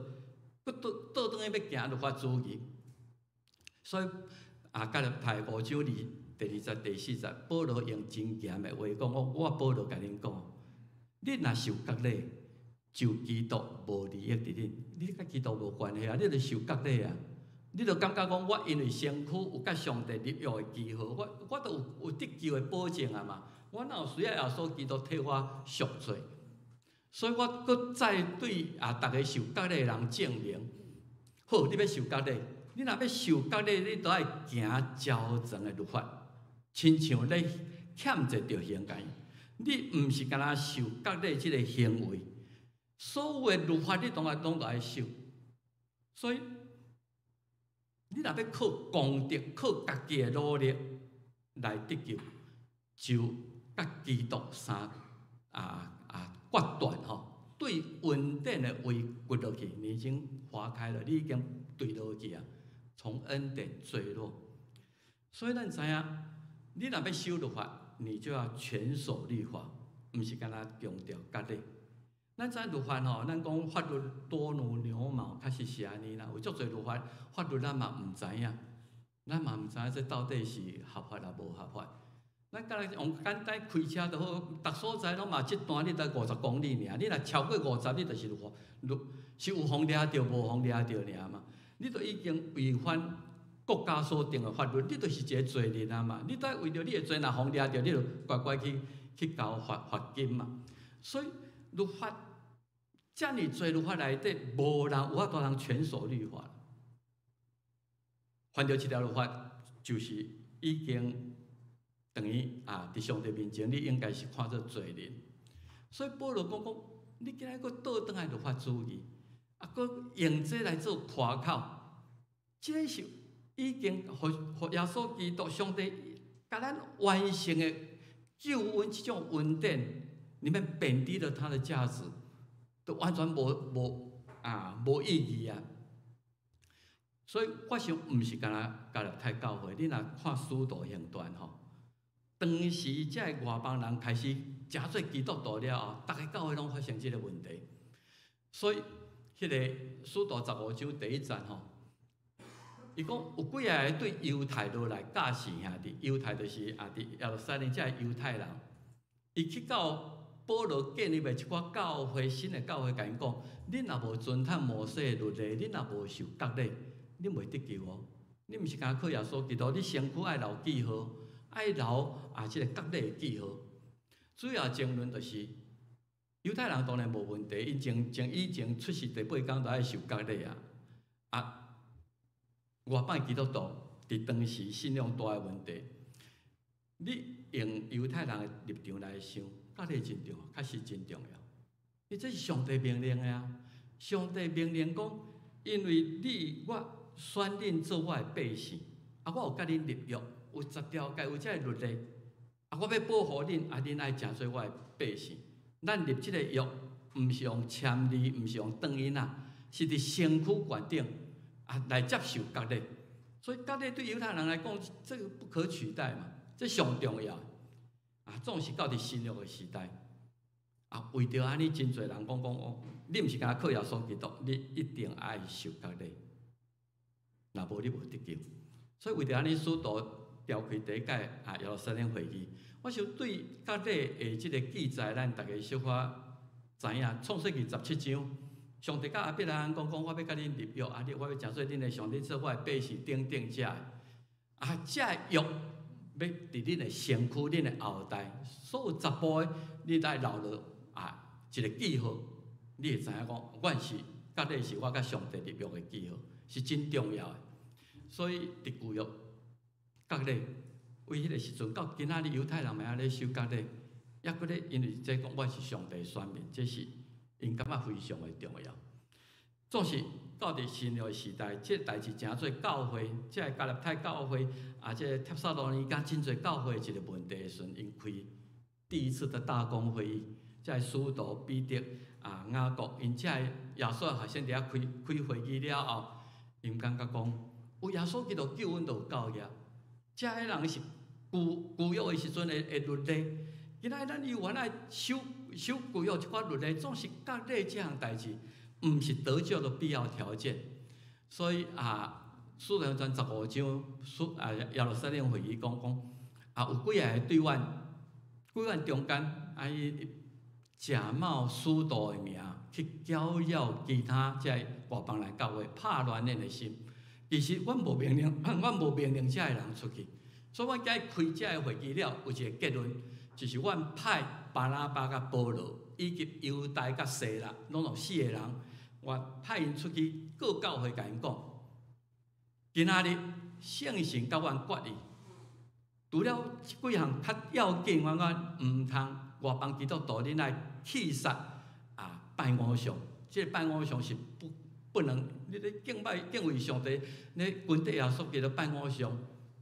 閣倒倒轉去欲行律法主義。所以啊，加勒泰五章二第二節第四節，保羅用真嚴的話講：我保羅共恁講，恁若受割禮，就基督無利益佇恁，你佮基督無關係啊！你著受割禮啊！你著感覺講，我因為身軀有佮上帝立約的記號，我著有得救的保證啊嘛！我哪有需要耶穌基督替我贖罪？所以我閣再對啊，逐个受割禮的人證明：好，你欲受割禮，你若欲受割禮，你著愛行周全的律法，親像咧欠債著行共。你毋是干焦受割禮這个行為。所有的律法你攏愛攏著愛守，所以你若欲靠功德、靠家己的努力來得救，就佮基督相割斷吼，對恩典的位掘落去，你已經滑開了，你已經墜落去啊，從恩典墜落。所以咱知影，你若欲守律法，你就要全守律法，毋是干焦強調割禮。咱知律法吼，咱講法律多如牛毛，確實是按呢啦。有足濟律法，法律咱嘛毋知影，咱嘛毋知影這到底是合法抑無合法。咱敢若用簡單開車就好，逐所在攏嘛這段你才50公里爾，你若超過五十，你就是律是有予掠著，無予掠著爾嘛。你都已經違反國家所定的法律，你就是一个罪人啊嘛。你都為著你的罪若予掠著，你就乖乖去交罰金嘛。所以律法。遮爾濟律法內底，無人有法度通全守律法。犯著一條律法，就是已經等於啊，佇上帝面前，你應該是看做罪人。所以保羅講講，你今仔閣倒轉來律法主義，啊，閣用這來做誇口，這个是已經予耶穌基督上帝共咱完成的救恩這種恩典，你們貶低了它的價值。都完全無意義啊！所以我想，毋是干焦加拉太教會，你若看使徒行傳吼，當時這个外邦人開始成做基督徒了後，逐个教會攏發生這个問題。所以，彼个使徒15章第一節吼，伊講有幾仔个對猶太落來教示兄弟，猶太就是啊，佇耶路撒冷這个猶太人，伊去到保羅建立的一寡教會，新的教會，共𪜶講：恁若無遵行摩西的律例，恁若無受割禮，恁袂得救哦。恁毋是干焦靠耶穌基督，你身軀愛留記號，愛留啊這个割禮的記號。主要爭論就是猶太人當然無問題，𪜶從以前出世第八工就愛受割禮啊。啊，外邦基督徒佇當時信仰大的問題，你用猶太人的立場來想，割禮真重要，確實真重要。伊這是上帝命令的啊！上帝命令講，因為你我選恁做我的百姓，啊，我有佮恁立約，有十條誡，有這个律例，啊，我欲保護恁，啊，恁愛成做我的百姓。咱立這个約，毋是用簽字，毋是用轉印啊，是佇身軀決定啊來接受割禮。所以割禮對猶太人來講，這个不可取代嘛，這上重要。啊，總是到佇新約的時代，啊，為著按呢，真濟人講講哦，你毋是干焦靠耶穌基督，你一定愛受割禮，若無你無得救。所以為著按呢，使徒召開第一屆啊耶路撒冷會議，我想對割禮的這个記載，咱逐家小可知影。創世記17章，上帝佮亞伯拉罕講講，我欲佮恁立約，啊，你我欲成做恁的上帝，做我的百姓，等等遮的，啊，這个約。欲佇恁的身軀、恁的後代，所有十步的，你都愛留落啊一个記號，你會知影講，阮是割禮是我佮上帝立約的記號，是真重要的。所以佇舊約割禮，為彼个時陣到今仔日猶太人嘛猶咧守割禮，猶閣咧因為這講我是上帝選民，這是𪜶感覺非常的重要。總是到佇新約時代，這个代誌成做教會，這个加拉太教會啊，這个帖撒羅尼迦真濟教會一个問題的時陣，𪜶開第一次的大公會議，這个使徒彼得啊雅各，𪜶這个耶穌學生佇遐開會議了後，𪜶感覺講，有耶穌基督救恩就有夠額，這个人是舊約的時陣的律例，今仔咱猶原愛守舊約這寡律例，總是割禮這項代誌，毋是得救的必要條件。所以啊，使徒行傳15章，使啊耶路撒冷會議講講啊，有幾仔个對阮，幾阮中間啊，伊假冒使徒的名去攪擾其他這外邦人教會，拍亂恁的心。其實阮無命令，阮無命令這个人出去。所以阮今日開這个會議了，有一個結論，就是阮派巴拿巴佮保羅，以及猶大佮西拉，攏總四個人，我派𪜶出去各教會共𪜶講。今仔日聖神佮阮決議，除了這幾項較要緊，阮講毋通外邦基督徒恁愛棄殺啊拜偶像，這個拜偶像是不能，你咧敬拜敬畏上帝，你跟綴耶穌基督拜偶像，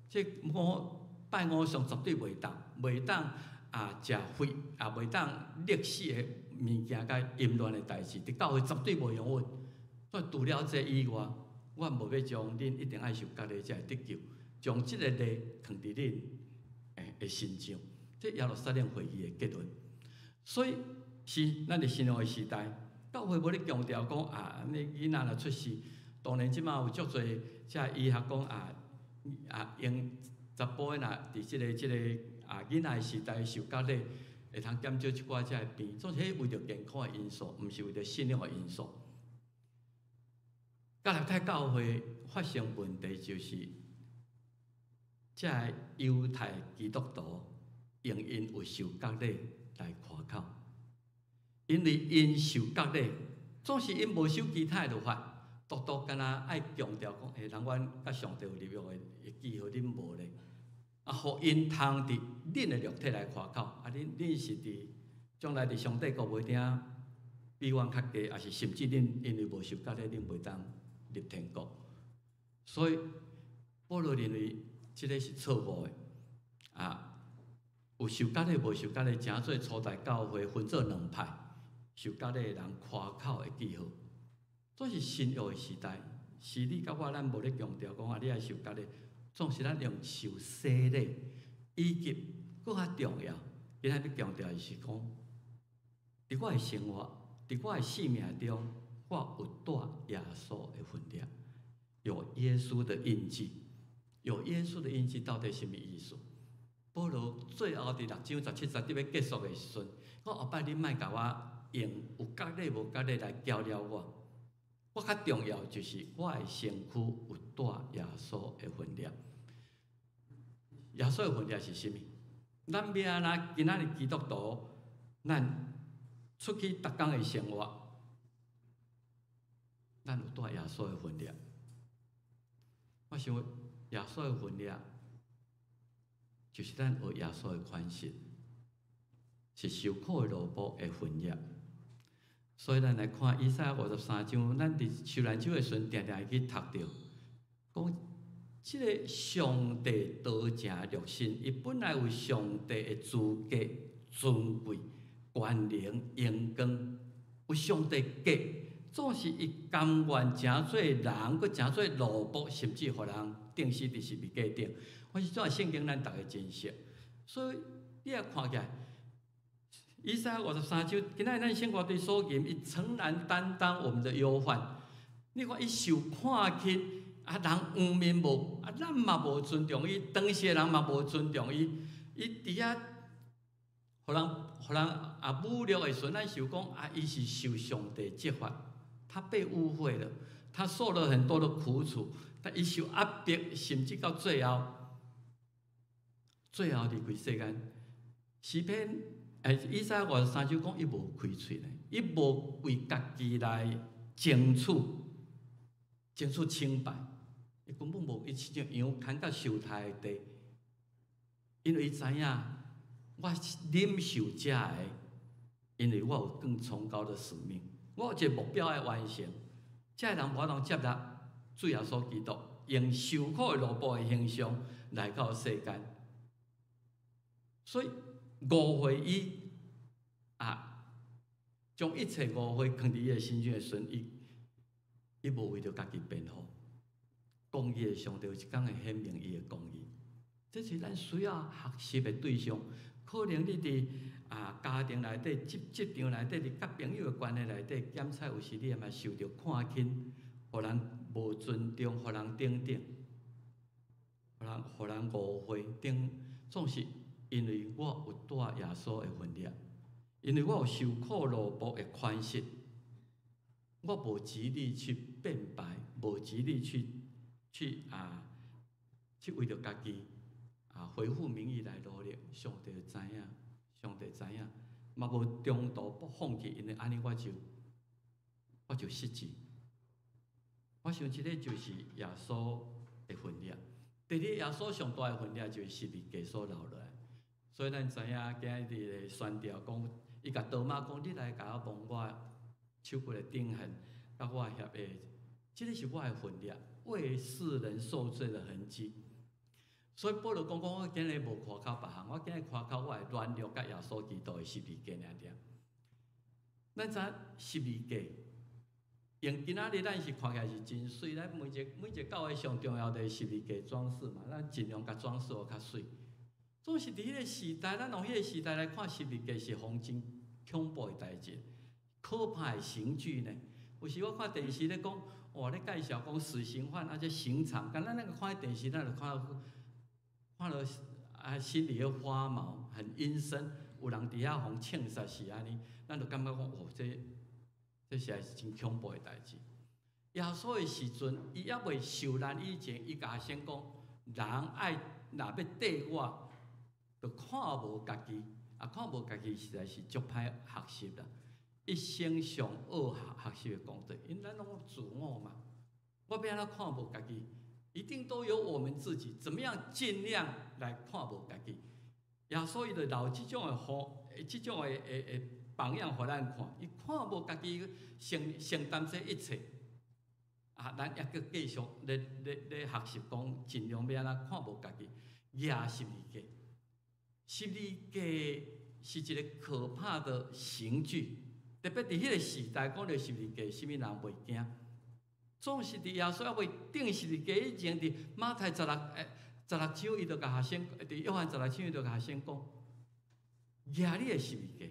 這我拜偶像絕對袂當，袂當啊食血，也袂當歷史的物件佮淫亂的代誌，佇教會絕對袂容允。所以除了這以外，阮無欲將恁一定愛受割禮才會得救，將這個例囥佇恁的身上，這耶路撒冷會議的結論。所以是咱佇新約的時代，教會無咧強調講啊，你囡仔若出世，當然這馬有足濟這醫學講啊啊，用查埔的若佇這個啊囡仔的時代受割禮，會通減少一寡這个病，總是彼為著健康的因素，毋是為著信仰的因素。加拉太教會發生問題，就是這个猶太基督徒用𪜶有受割禮來誇口，因為𪜶受割禮，總是𪜶無守其他的律法，獨獨敢若愛強調講，欸，人阮佮上帝有立約的記號，恁無咧，啊，予𪜶通佇恁的肉體來誇口，啊，恁是佇將來佇上帝國袂定比阮較低，抑是甚至恁因為無受割禮，恁袂當入天國。所以保羅認為這个是錯誤的，啊，有受割禮無受割禮，成做初代教會分做兩派，受割禮的人誇口的記號。這是新約的時代，是你佮我咱無咧強調講啊，你愛受割禮，總是咱用受洗禮，以及閣較重要，今仔日強調的是講，佇我的生活，佇我的生命中，我有帶耶穌的痕跡，有耶穌的印記，有耶穌的印記到底啥物意思？保羅最後佇六章十七節佇欲結束的時陣，講後擺恁莫共我用有割禮無割禮來攪擾我。我較重要就是我的身軀有帶耶穌的痕跡。耶穌的痕跡是啥物？咱欲按怎今仔日基督徒，咱出去逐工的生活，咱有帶耶穌的痕跡。我想耶穌的痕跡，就是咱學耶穌的款式，是受苦的奴僕的痕跡。所以咱來看以賽亞五十三章，咱佇受難週的時陣，定定會去讀著，講這个上帝道成肉身，伊本來有上帝的資格、尊貴、權能、榮光，有上帝格，總是伊甘願成做人，閣成做奴僕，甚至予人釘死佇十字架頂。我是這聖經，咱逐个真熟，所以你也看起來。以賽亞五十三章，今仔日咱聖歌隊所吟，伊誠然擔當我們的憂患。你看伊受看輕，啊人黃面無，啊咱嘛無尊重伊，當時的人嘛無尊重伊。伊佇遐，予人予人啊侮辱的時陣，咱想講啊，伊是受上帝責罰，他被誤會了，他受了很多的苦楚，但伊受壓迫，甚至到最後，最後離開世間。詩篇。哎，以賽亞五十三章講，伊無開喙呢，伊無為家己來爭取，爭取清白，伊根本無，伊親像羊牽到受殺的地，因為伊知影，我忍受這个，因為我有更崇高的使命，我有一個目標愛完成，這个人無法度接納主耶穌基督，用受苦的奴僕的形象來到世間，所以。誤會伊啊，將一切誤會囥佇伊的身上的時陣，伊伊無為著家己辯護，公義的上帝有一工會顯明伊的公義，這是咱需要學習的對象。可能你佇啊家庭內底、職職場內底、佇佮朋友的關係內底，檢查有時你嘛受著看輕，予人無尊重，予人等等，予人予人誤會等，總是。因為我有帶耶穌的痕跡，因為我有受苦奴僕的權勢，我無極力去辯白，無極力去為著家己恢復名譽來努力。上帝知影，上帝知影，嘛無中途不放棄，因為按呢我就失志。我想這个就是耶穌的分量。第二，耶穌上大的分量就是十字架所留落來。所以咱知影今日的宣教講，伊共多馬講：“你來共我摸我手骨的釘痕，佮我翕的，這个是我的分量，為世人受罪的痕跡。”所以保羅講講，我今日無誇口別項，我今日誇口我的軟弱佮耶穌基督的十字架爾爾。咱知十字架，用今仔日咱是看起來是真媠，咱每一個每一個教會上重要的十字架裝飾嘛，咱盡量共裝飾予較媠。總是佇彼個時代，咱用彼個時代來看十字架是予真恐怖的代誌，可怕的刑具呢。有時我看電視咧講，哇，咧介紹講死刑犯啊，這刑場，敢若咱那個看電視，咱就看到看到心裡咧發毛，很陰森，有人佇遐予槍殺死按呢，咱就感覺講，哦，這實在是真恐怖的代誌。耶穌的時陣，伊猶未受難以前，伊共學生講：人愛若欲綴我，就看無家己。啊，看無家己實在是足歹學習啦。一生上惡學學習的功課，因為咱攏自我嘛。我欲按怎看無家己？一定都有我們自己，怎麼樣盡量來看無家己？耶穌伊就留這種的好，這種的榜樣予咱看。伊看無家己承擔這一切。啊，咱猶閣繼續咧學習講，盡量欲按怎看無家己，舉十字架。十字架是一個可怕的刑具，特別佇彼個時代，講著十字架，啥物人袂驚？總是佇耶穌猶未釘十字架以前，佇馬太十六章，伊就共學生，佇約翰十六章，伊就共學生講：舉你的十字架。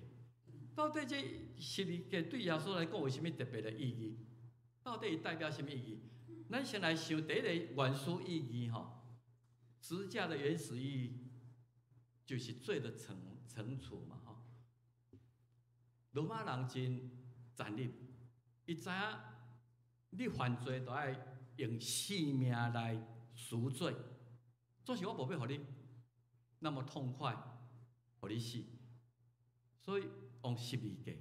到底這十字架對耶穌來講有啥物特別的意義？到底伊代表啥物意義？咱先來想第一個原始意義吼，十字架的原始意義就是罪的懲處嘛吼。羅馬人真殘忍，伊知影你犯罪都愛用性命來贖罪，總是我無欲予你那麼痛快，予你死，所以用十字架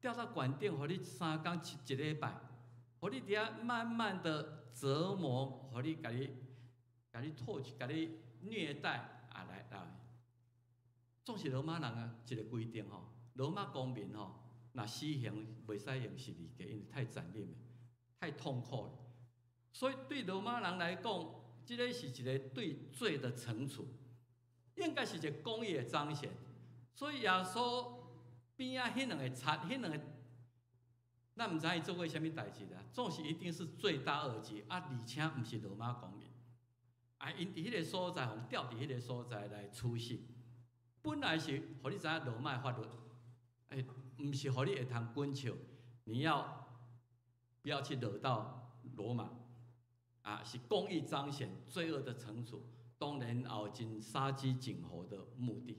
吊到懸頂，予你3工一禮拜，予你佇遐慢慢的折磨，予你共你共你拖去，共你虐待啊來來，總是羅馬人啊一個規定吼，羅馬公民吼，若死刑袂使用十字架，因為太殘忍了，太痛苦了。所以對羅馬人來講，這个是一個對罪的懲處，應該是一個公義的彰顯。所以耶穌邊仔彼兩个賊，彼兩个，咱毋知伊做過啥物代誌啦。總是一定是罪大惡極啊，而且毋是羅馬公民。啊，𪜶佇彼个所在，予吊佇彼个所在來處死。本來是予你知影羅馬的法律，欸，毋是予你會通滾笑，你要不要去惹到羅馬？啊，是公義彰顯，罪惡的懲處，當然也有真殺雞儆猴的目的。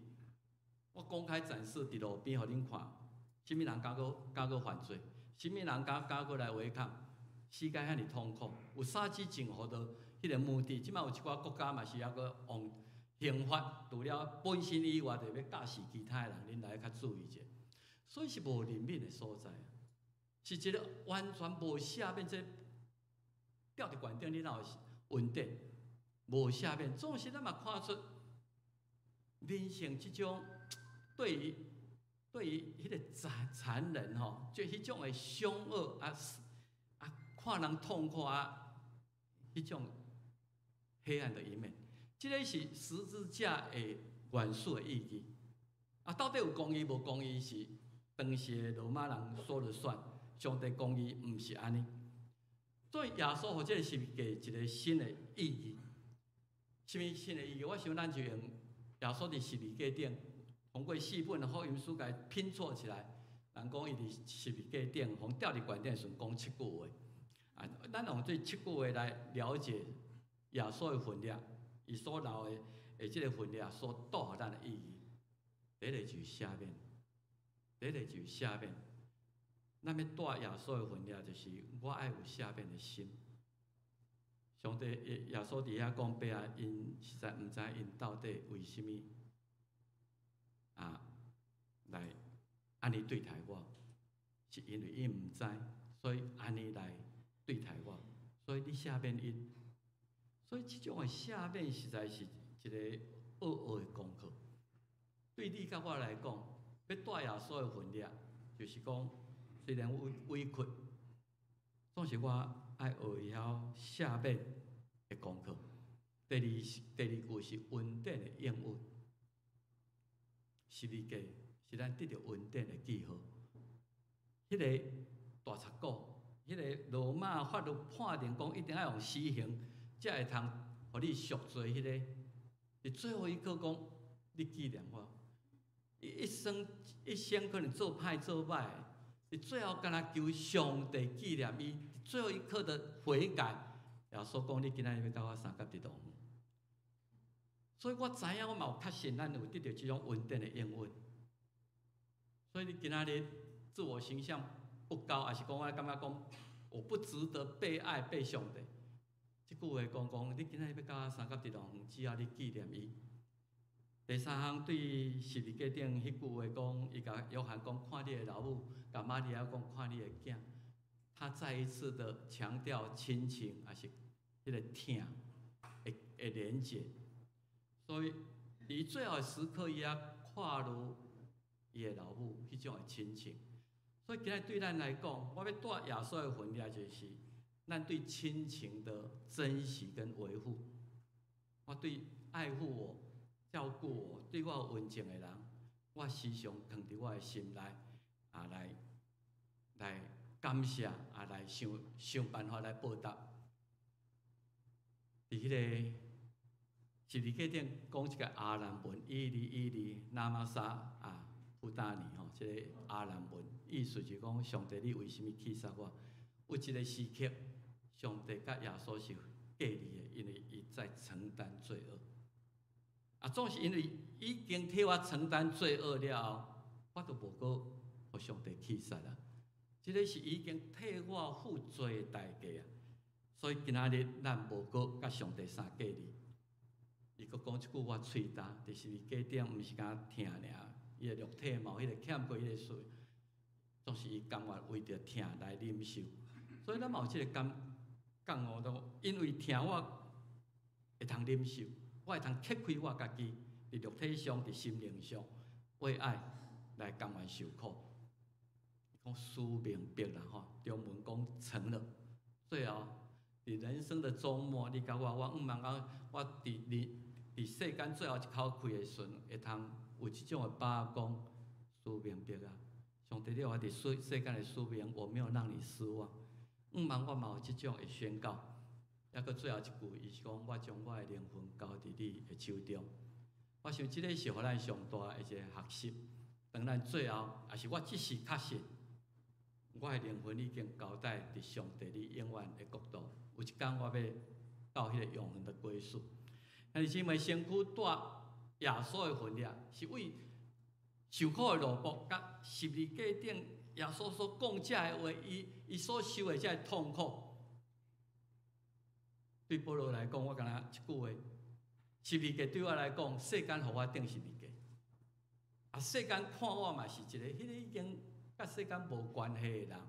我公開展示佇路邊，予恁看，啥物人敢閣敢閣犯罪，啥物人敢閣來違抗，死甲遐爾痛苦，有殺雞儆猴的彼个目的。這擺有一寡國家嘛是猶閣用刑法，除了本身以外，就欲教死其他的人，恁來較注意者。所以是無憐憫的所在，是一个完全無赦免。這吊佇懸頂，你哪有恩典？無赦免。總是咱嘛看出人性這種對於彼个殘忍吼，就彼種的兇惡啊啊，看人痛苦啊，彼種黑暗的一面。這个是十字架的原始的意義。啊，到底有公義無公義是當時的羅馬人說了算，上帝公義毋是按呢。所以耶穌予這个十字架一个新的意義。啥物新的意義？我想咱就用耶穌佇十字架頂，通過四本的福音書共拼湊起來。人講伊佇十字架頂，予吊佇懸頂時陣講七句話。啊，咱用這七句話來了解耶穌的分量，伊所留的這个分量所帶予咱的意義。第一个就是赦免。第一个就是赦免。咱欲帶耶穌的份了，就是我愛有赦免的心。上帝耶穌佇遐講爸啊，𪜶實在毋知𪜶到底為啥物啊來按呢對待我，是因為𪜶毋知，所以按呢來對待我。所以你赦免𪜶，所以這種的赦免實在是一個奧奧的功課。對你佮我來講，欲帶耶穌的份了，就是講雖然委委屈，總是我愛學會曉赦免的功課。第二句是恩典的應允，十字架是咱得著恩典的記號。彼個大賊鼓，彼個羅馬法律判定講一定愛用死刑，才會通予你贖罪。彼個，佇最後一刻講，你紀念我。一生一生可能做歹做歹，佇最後敢若求上帝紀念伊，最後一刻的悔改。耶穌講：你今仔日欲佮我相佮佇樂園。所以我知影，我嘛有確信，咱有得著這種恩典的應允。所以你今仔日自我形象不高，抑是講我感覺講我不值得被愛、被上帝。這句話講講，你今仔日欲佮我相佮佇樂園，只要你紀念伊。第三項對十字架頂彼句話講，伊共約翰講看你的老母，共瑪利亞講看你的囝。他再一次的強調親情，抑是彼個疼的的連結。所以，佇最後的時刻，伊也看入伊的老母彼種的親情。所以，今仔對咱來講，我欲帶耶穌的份了，就是咱對親情的珍惜跟維護。我對愛護我、照顧我、對我有恩情的人，我時常藏佇我的心內，啊，來來感謝，啊，來想想辦法來報答。佇彼個十字架頂講一個亞蘭文，以利以利，拉瑪撒啊，普達尼吼，這個亞蘭文意思就講上帝，你為啥物棄殺我？有一個時刻，上帝佮耶穌是隔離的，因為伊在承擔罪惡。啊，總是因為已經替我承擔罪惡了後，我就無閣予上帝棄殺啦。這個是已經替我付罪的代價啊！所以今仔日咱無閣佮上帝相隔離。伊閣講一句我喙焦，就是架頂毋是干焦疼爾，伊的肉體嘛有彼個欠過彼個罪，總是伊甘願為著疼來忍受。所以咱嘛有這個感感悟到，因為疼我會通忍受，我會通克開我家己，佇肉體上、佇心靈上，為愛來甘願受苦。伊講事明畢啦吼，中文講成了，最後佇人生的終末，你佮我，我向望講，我佇佇佇世間最後一口氣的時陣，會通有這種的把握講，事明畢啊！上帝，你予我佇世世間的使命，我沒有讓你失望。向望我嘛有這種的宣告。抑閣最後一句，伊是講我將我的靈魂交佇你的手中。我想這个是予咱上大的一個學習。當咱最後，抑是我這時確信，我的靈魂已經交代佇上帝你永遠的國度。有一工我欲到彼個永恆的歸宿。兄弟姊妹，身軀帶耶穌的份量，是為受苦的奴僕，佮十字架頂耶穌所講這个話，伊伊所受的這个痛苦，對保羅來講，我敢若一句話，十字架對我來講，世間予我釘十字架，啊，世間看我嘛是一個，彼個已經佮世間無關係的人，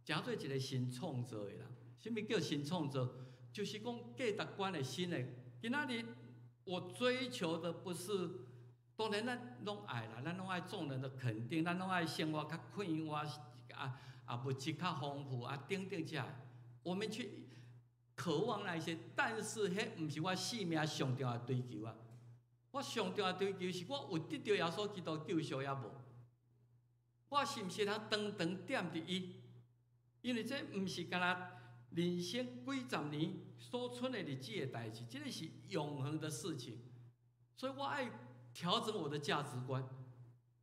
成做一個新創造的人。啥物叫新創造？就是講價值觀的新的。今仔日我追求的不是，當然咱攏愛啦，咱攏愛眾人的肯定，咱攏愛生活較快活，啊啊物質較豐富啊等等這，我們去渴望那些，但是彼毋是我生命上重要的追求啊！我上重要的追求是我有得著耶穌基督救贖抑無？我是毋是通長長踮佇伊？因為這毋是干焦人生幾十年所賰的日子的代誌，這個是永恆的事情。所以我愛調整我的價值觀，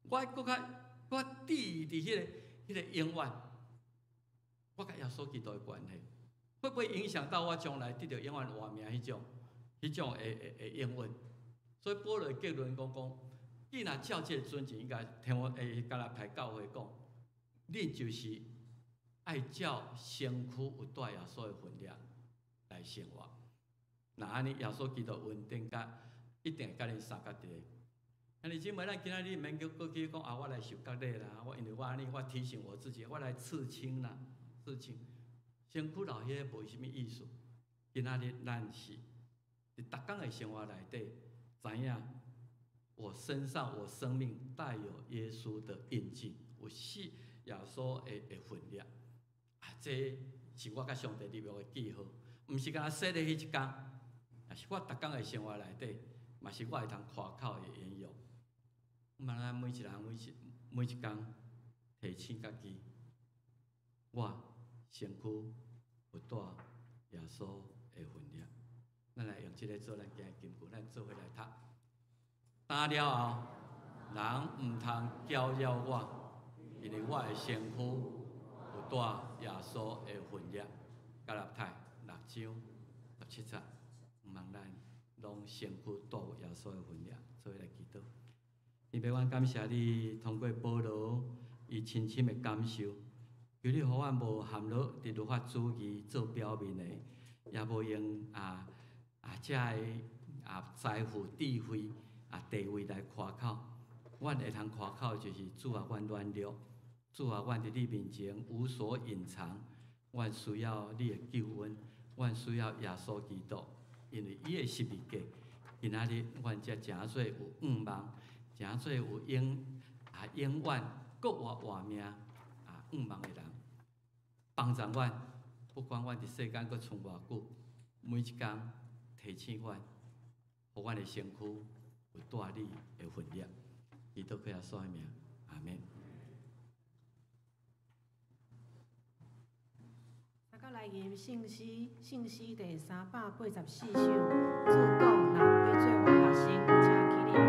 我愛閣較閣較致意佇彼個永遠，我佮耶穌基督的關係，會不會影響到我將來得著永遠活命彼種彼種的的的應允？所以保羅結論講講，既若照這个準則，應該聽我會加拉太教會講，恁就是愛照身軀有帶耶穌的分量來生活。若按呢，耶穌基督恩典佮一定會佮恁相佮佇咧。兄弟姊妹，咱今仔日毋免閣閣去講啊，我來受割禮啦，我因為我按呢，我提醒我自己，我來刺青啦，刺青，身軀留彼個無啥物意思。今仔日咱是佇逐工的生活內底，知影我身上我生命帶有耶穌的印記，有死耶穌的分量。啊，這是我佮上帝立約的記號，毋是干焦洗禮彼一工，也是我逐工的生活內底，嘛是我會通誇口的緣由。嘛，咱每一人每一工提醒家己，我身軀有帶耶穌的分量。咱來用這个做咱今日金句，咱做伙來讀。打了後，人毋通攪擾我，因為我的身軀有帶耶穌的分量。加拉太6章17節，毋通咱攏身軀帶有耶穌的分量，做伙來祈禱。天父，阮感謝你，通過保羅伊親身的感受，求你予阮無陷落佇律法主義做表面的，也無用這个財富、智慧、地位來誇口。阮會通誇口，就是主啊，阮軟弱，主啊，阮佇你面前無所隱藏。阮需要你的救恩，阮需要耶穌基督，因為伊的十字架，今仔日阮才誠濟有向望，誠濟有永遠閣活活命向望的人，幫助阮，不管阮佇世間閣賰偌久，每一工提醒阮，予阮的身軀有帶你的分量。祈禱耶穌的名，阿們。大家來吟聖詩，聖詩第384首，主講，若欲做我學生，請起立。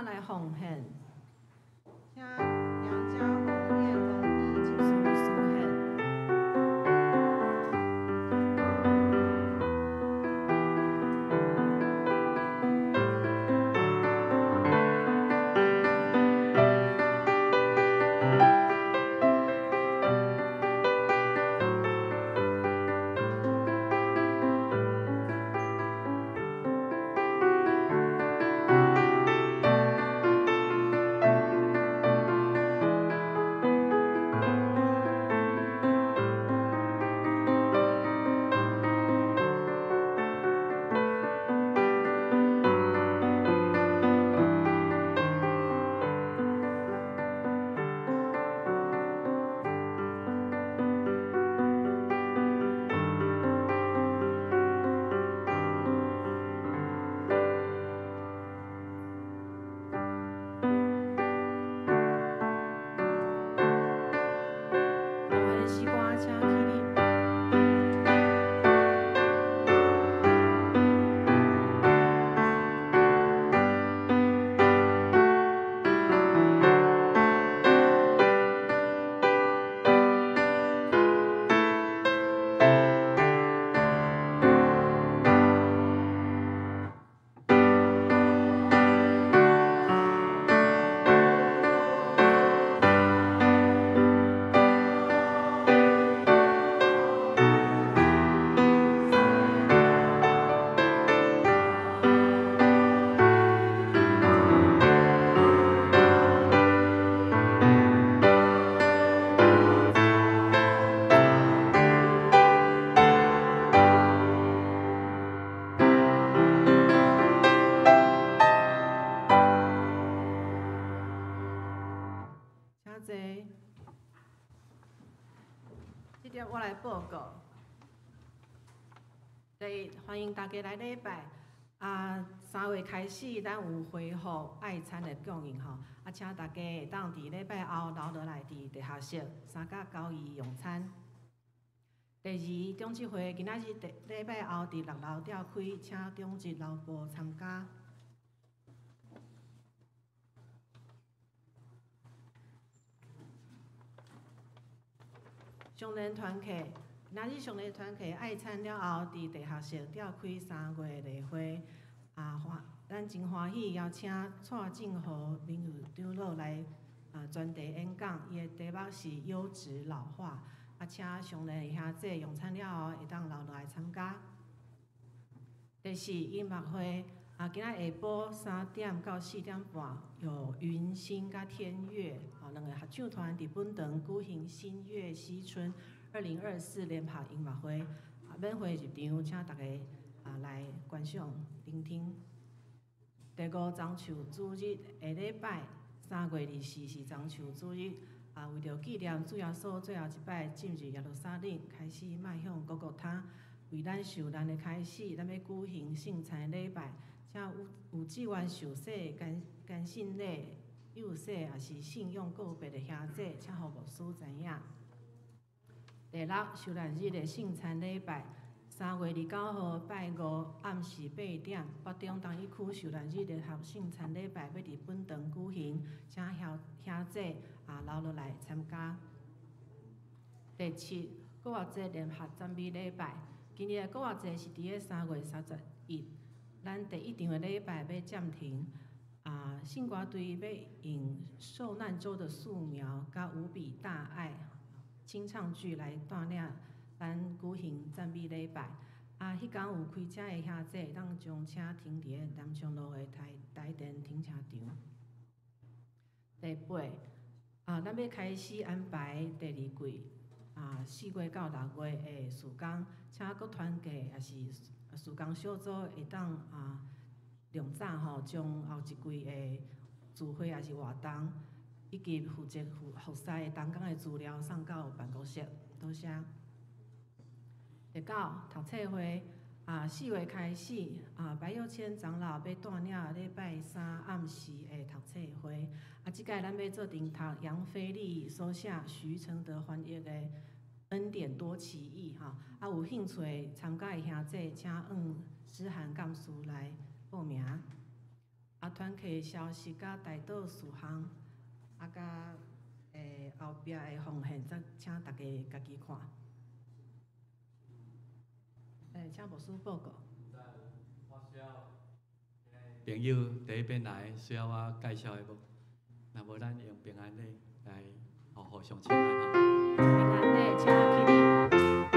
來奉獻，請楊家宏、葉宏基執事司獻。報告。第一，歡迎大家來禮拜。啊，3月開始，咱有恢復愛餐的供應吼。啊，請大家會當佇禮拜後留落來佇地下室三甲九二用餐。第二，長執會今仔日禮拜後佇六樓召開，請長執留步參加。上聯團契，今仔日上聯團契愛餐了後，佇地下室召開3月例會。啊，歡，咱真歡喜邀請蔡正和名譽長老來啊專題演講，伊的題目是優質老化。啊，請上聯兄弟用餐了後，會當留落來參加。第四，音樂會啊，今仔下晡3點到4點半，有雲星佮天樂吼兩個合唱團佇本堂舉行新月惜春2024聯合音樂會，啊，免費入場，請大家啊來觀賞聆聽。第五，樟樹主日下禮拜3月24是樟樹主日，啊，為著紀念主耶穌最後一擺進入耶路撒冷，開始邁向各各他，為咱受難的開始，咱欲舉行聖餐禮拜，請有志願受洗、堅信禮、幼洗，抑是信仰告別的兄弟，請予牧師知影。第六，受難日的聖餐禮拜，3月29號拜五暗時8點，北中東一區受難日聯合聖餐禮拜欲佇本堂舉行，請兄弟啊留落來參加。第七，復活節聯合讚美禮拜，今年的復活節是佇咧3月31，咱第一場的禮拜欲暫停。啊，聖歌隊欲用受難週的素描佮無比大愛清唱劇來帶領咱舉行讚美禮拜。啊，彼工有開車的兄弟，會當將車停佇咧南昌路的台電停車場。第八，啊，咱欲開始安排第二季啊4月到6月的事工，請各團契抑是事工小組會當啊，量早吼，將後一季的聚會抑是活動，以及負責服侍的同工的資料送到辦公室。多謝。第九，讀冊會啊，4月開始啊，白幼谦長老欲帶領禮拜三暗時的讀冊會。啊，這擺咱欲做陣讀楊飛利所寫、徐承德翻譯的《恩典多奇異》吼。啊，有興趣參加的兄弟，請按詩涵幹事來報名。啊，團契消息佮代禱事項，啊，佮後壁的奉獻，則請大家家己看。請牧師報告。我需要朋友佇彼邊來，需要我介紹的無？若無，咱用平安禮來互相請安吼。平安禮，請起立。主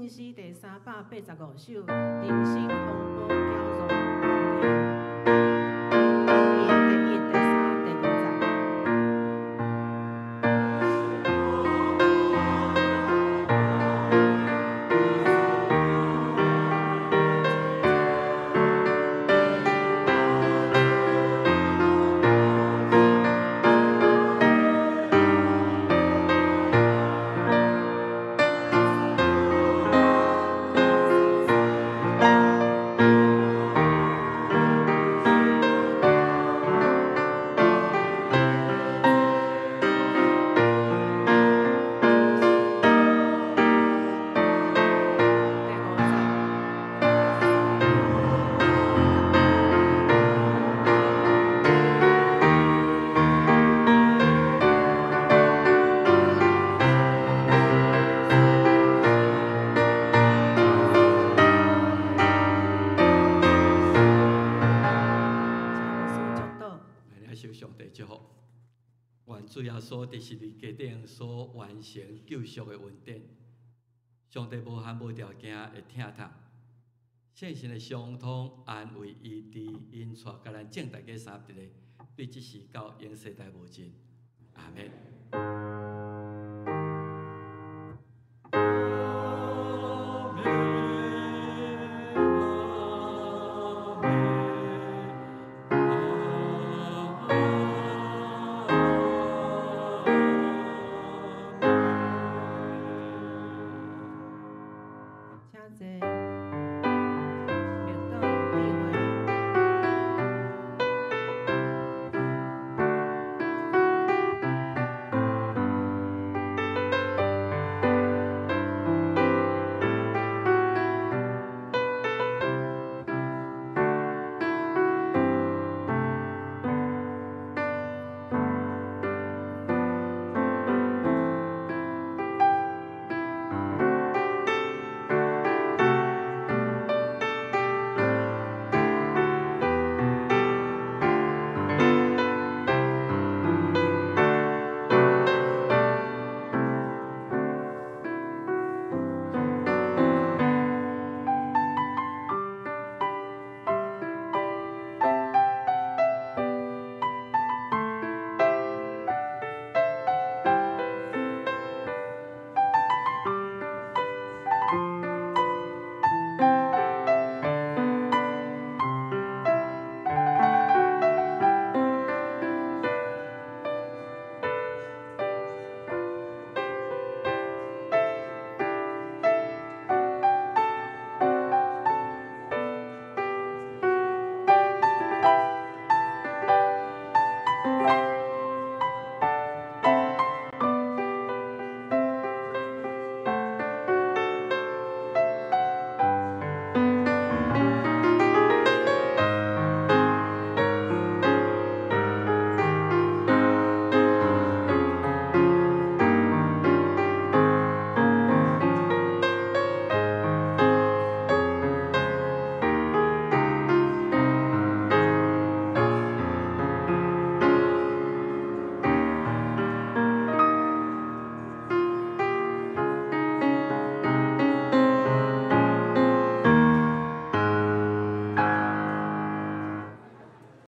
聖詩第385首，人生風波攪浪無停。第一、第三、第五節。第五節。請牧師祝禱。來，領受上帝祝福。願主耶穌佇十字架頂所完成救贖的恩典，上帝無限無條件的疼痛，聖神的相通安慰醫治引帶，共咱眾大家三一个，對這時到永世代無盡。阿們。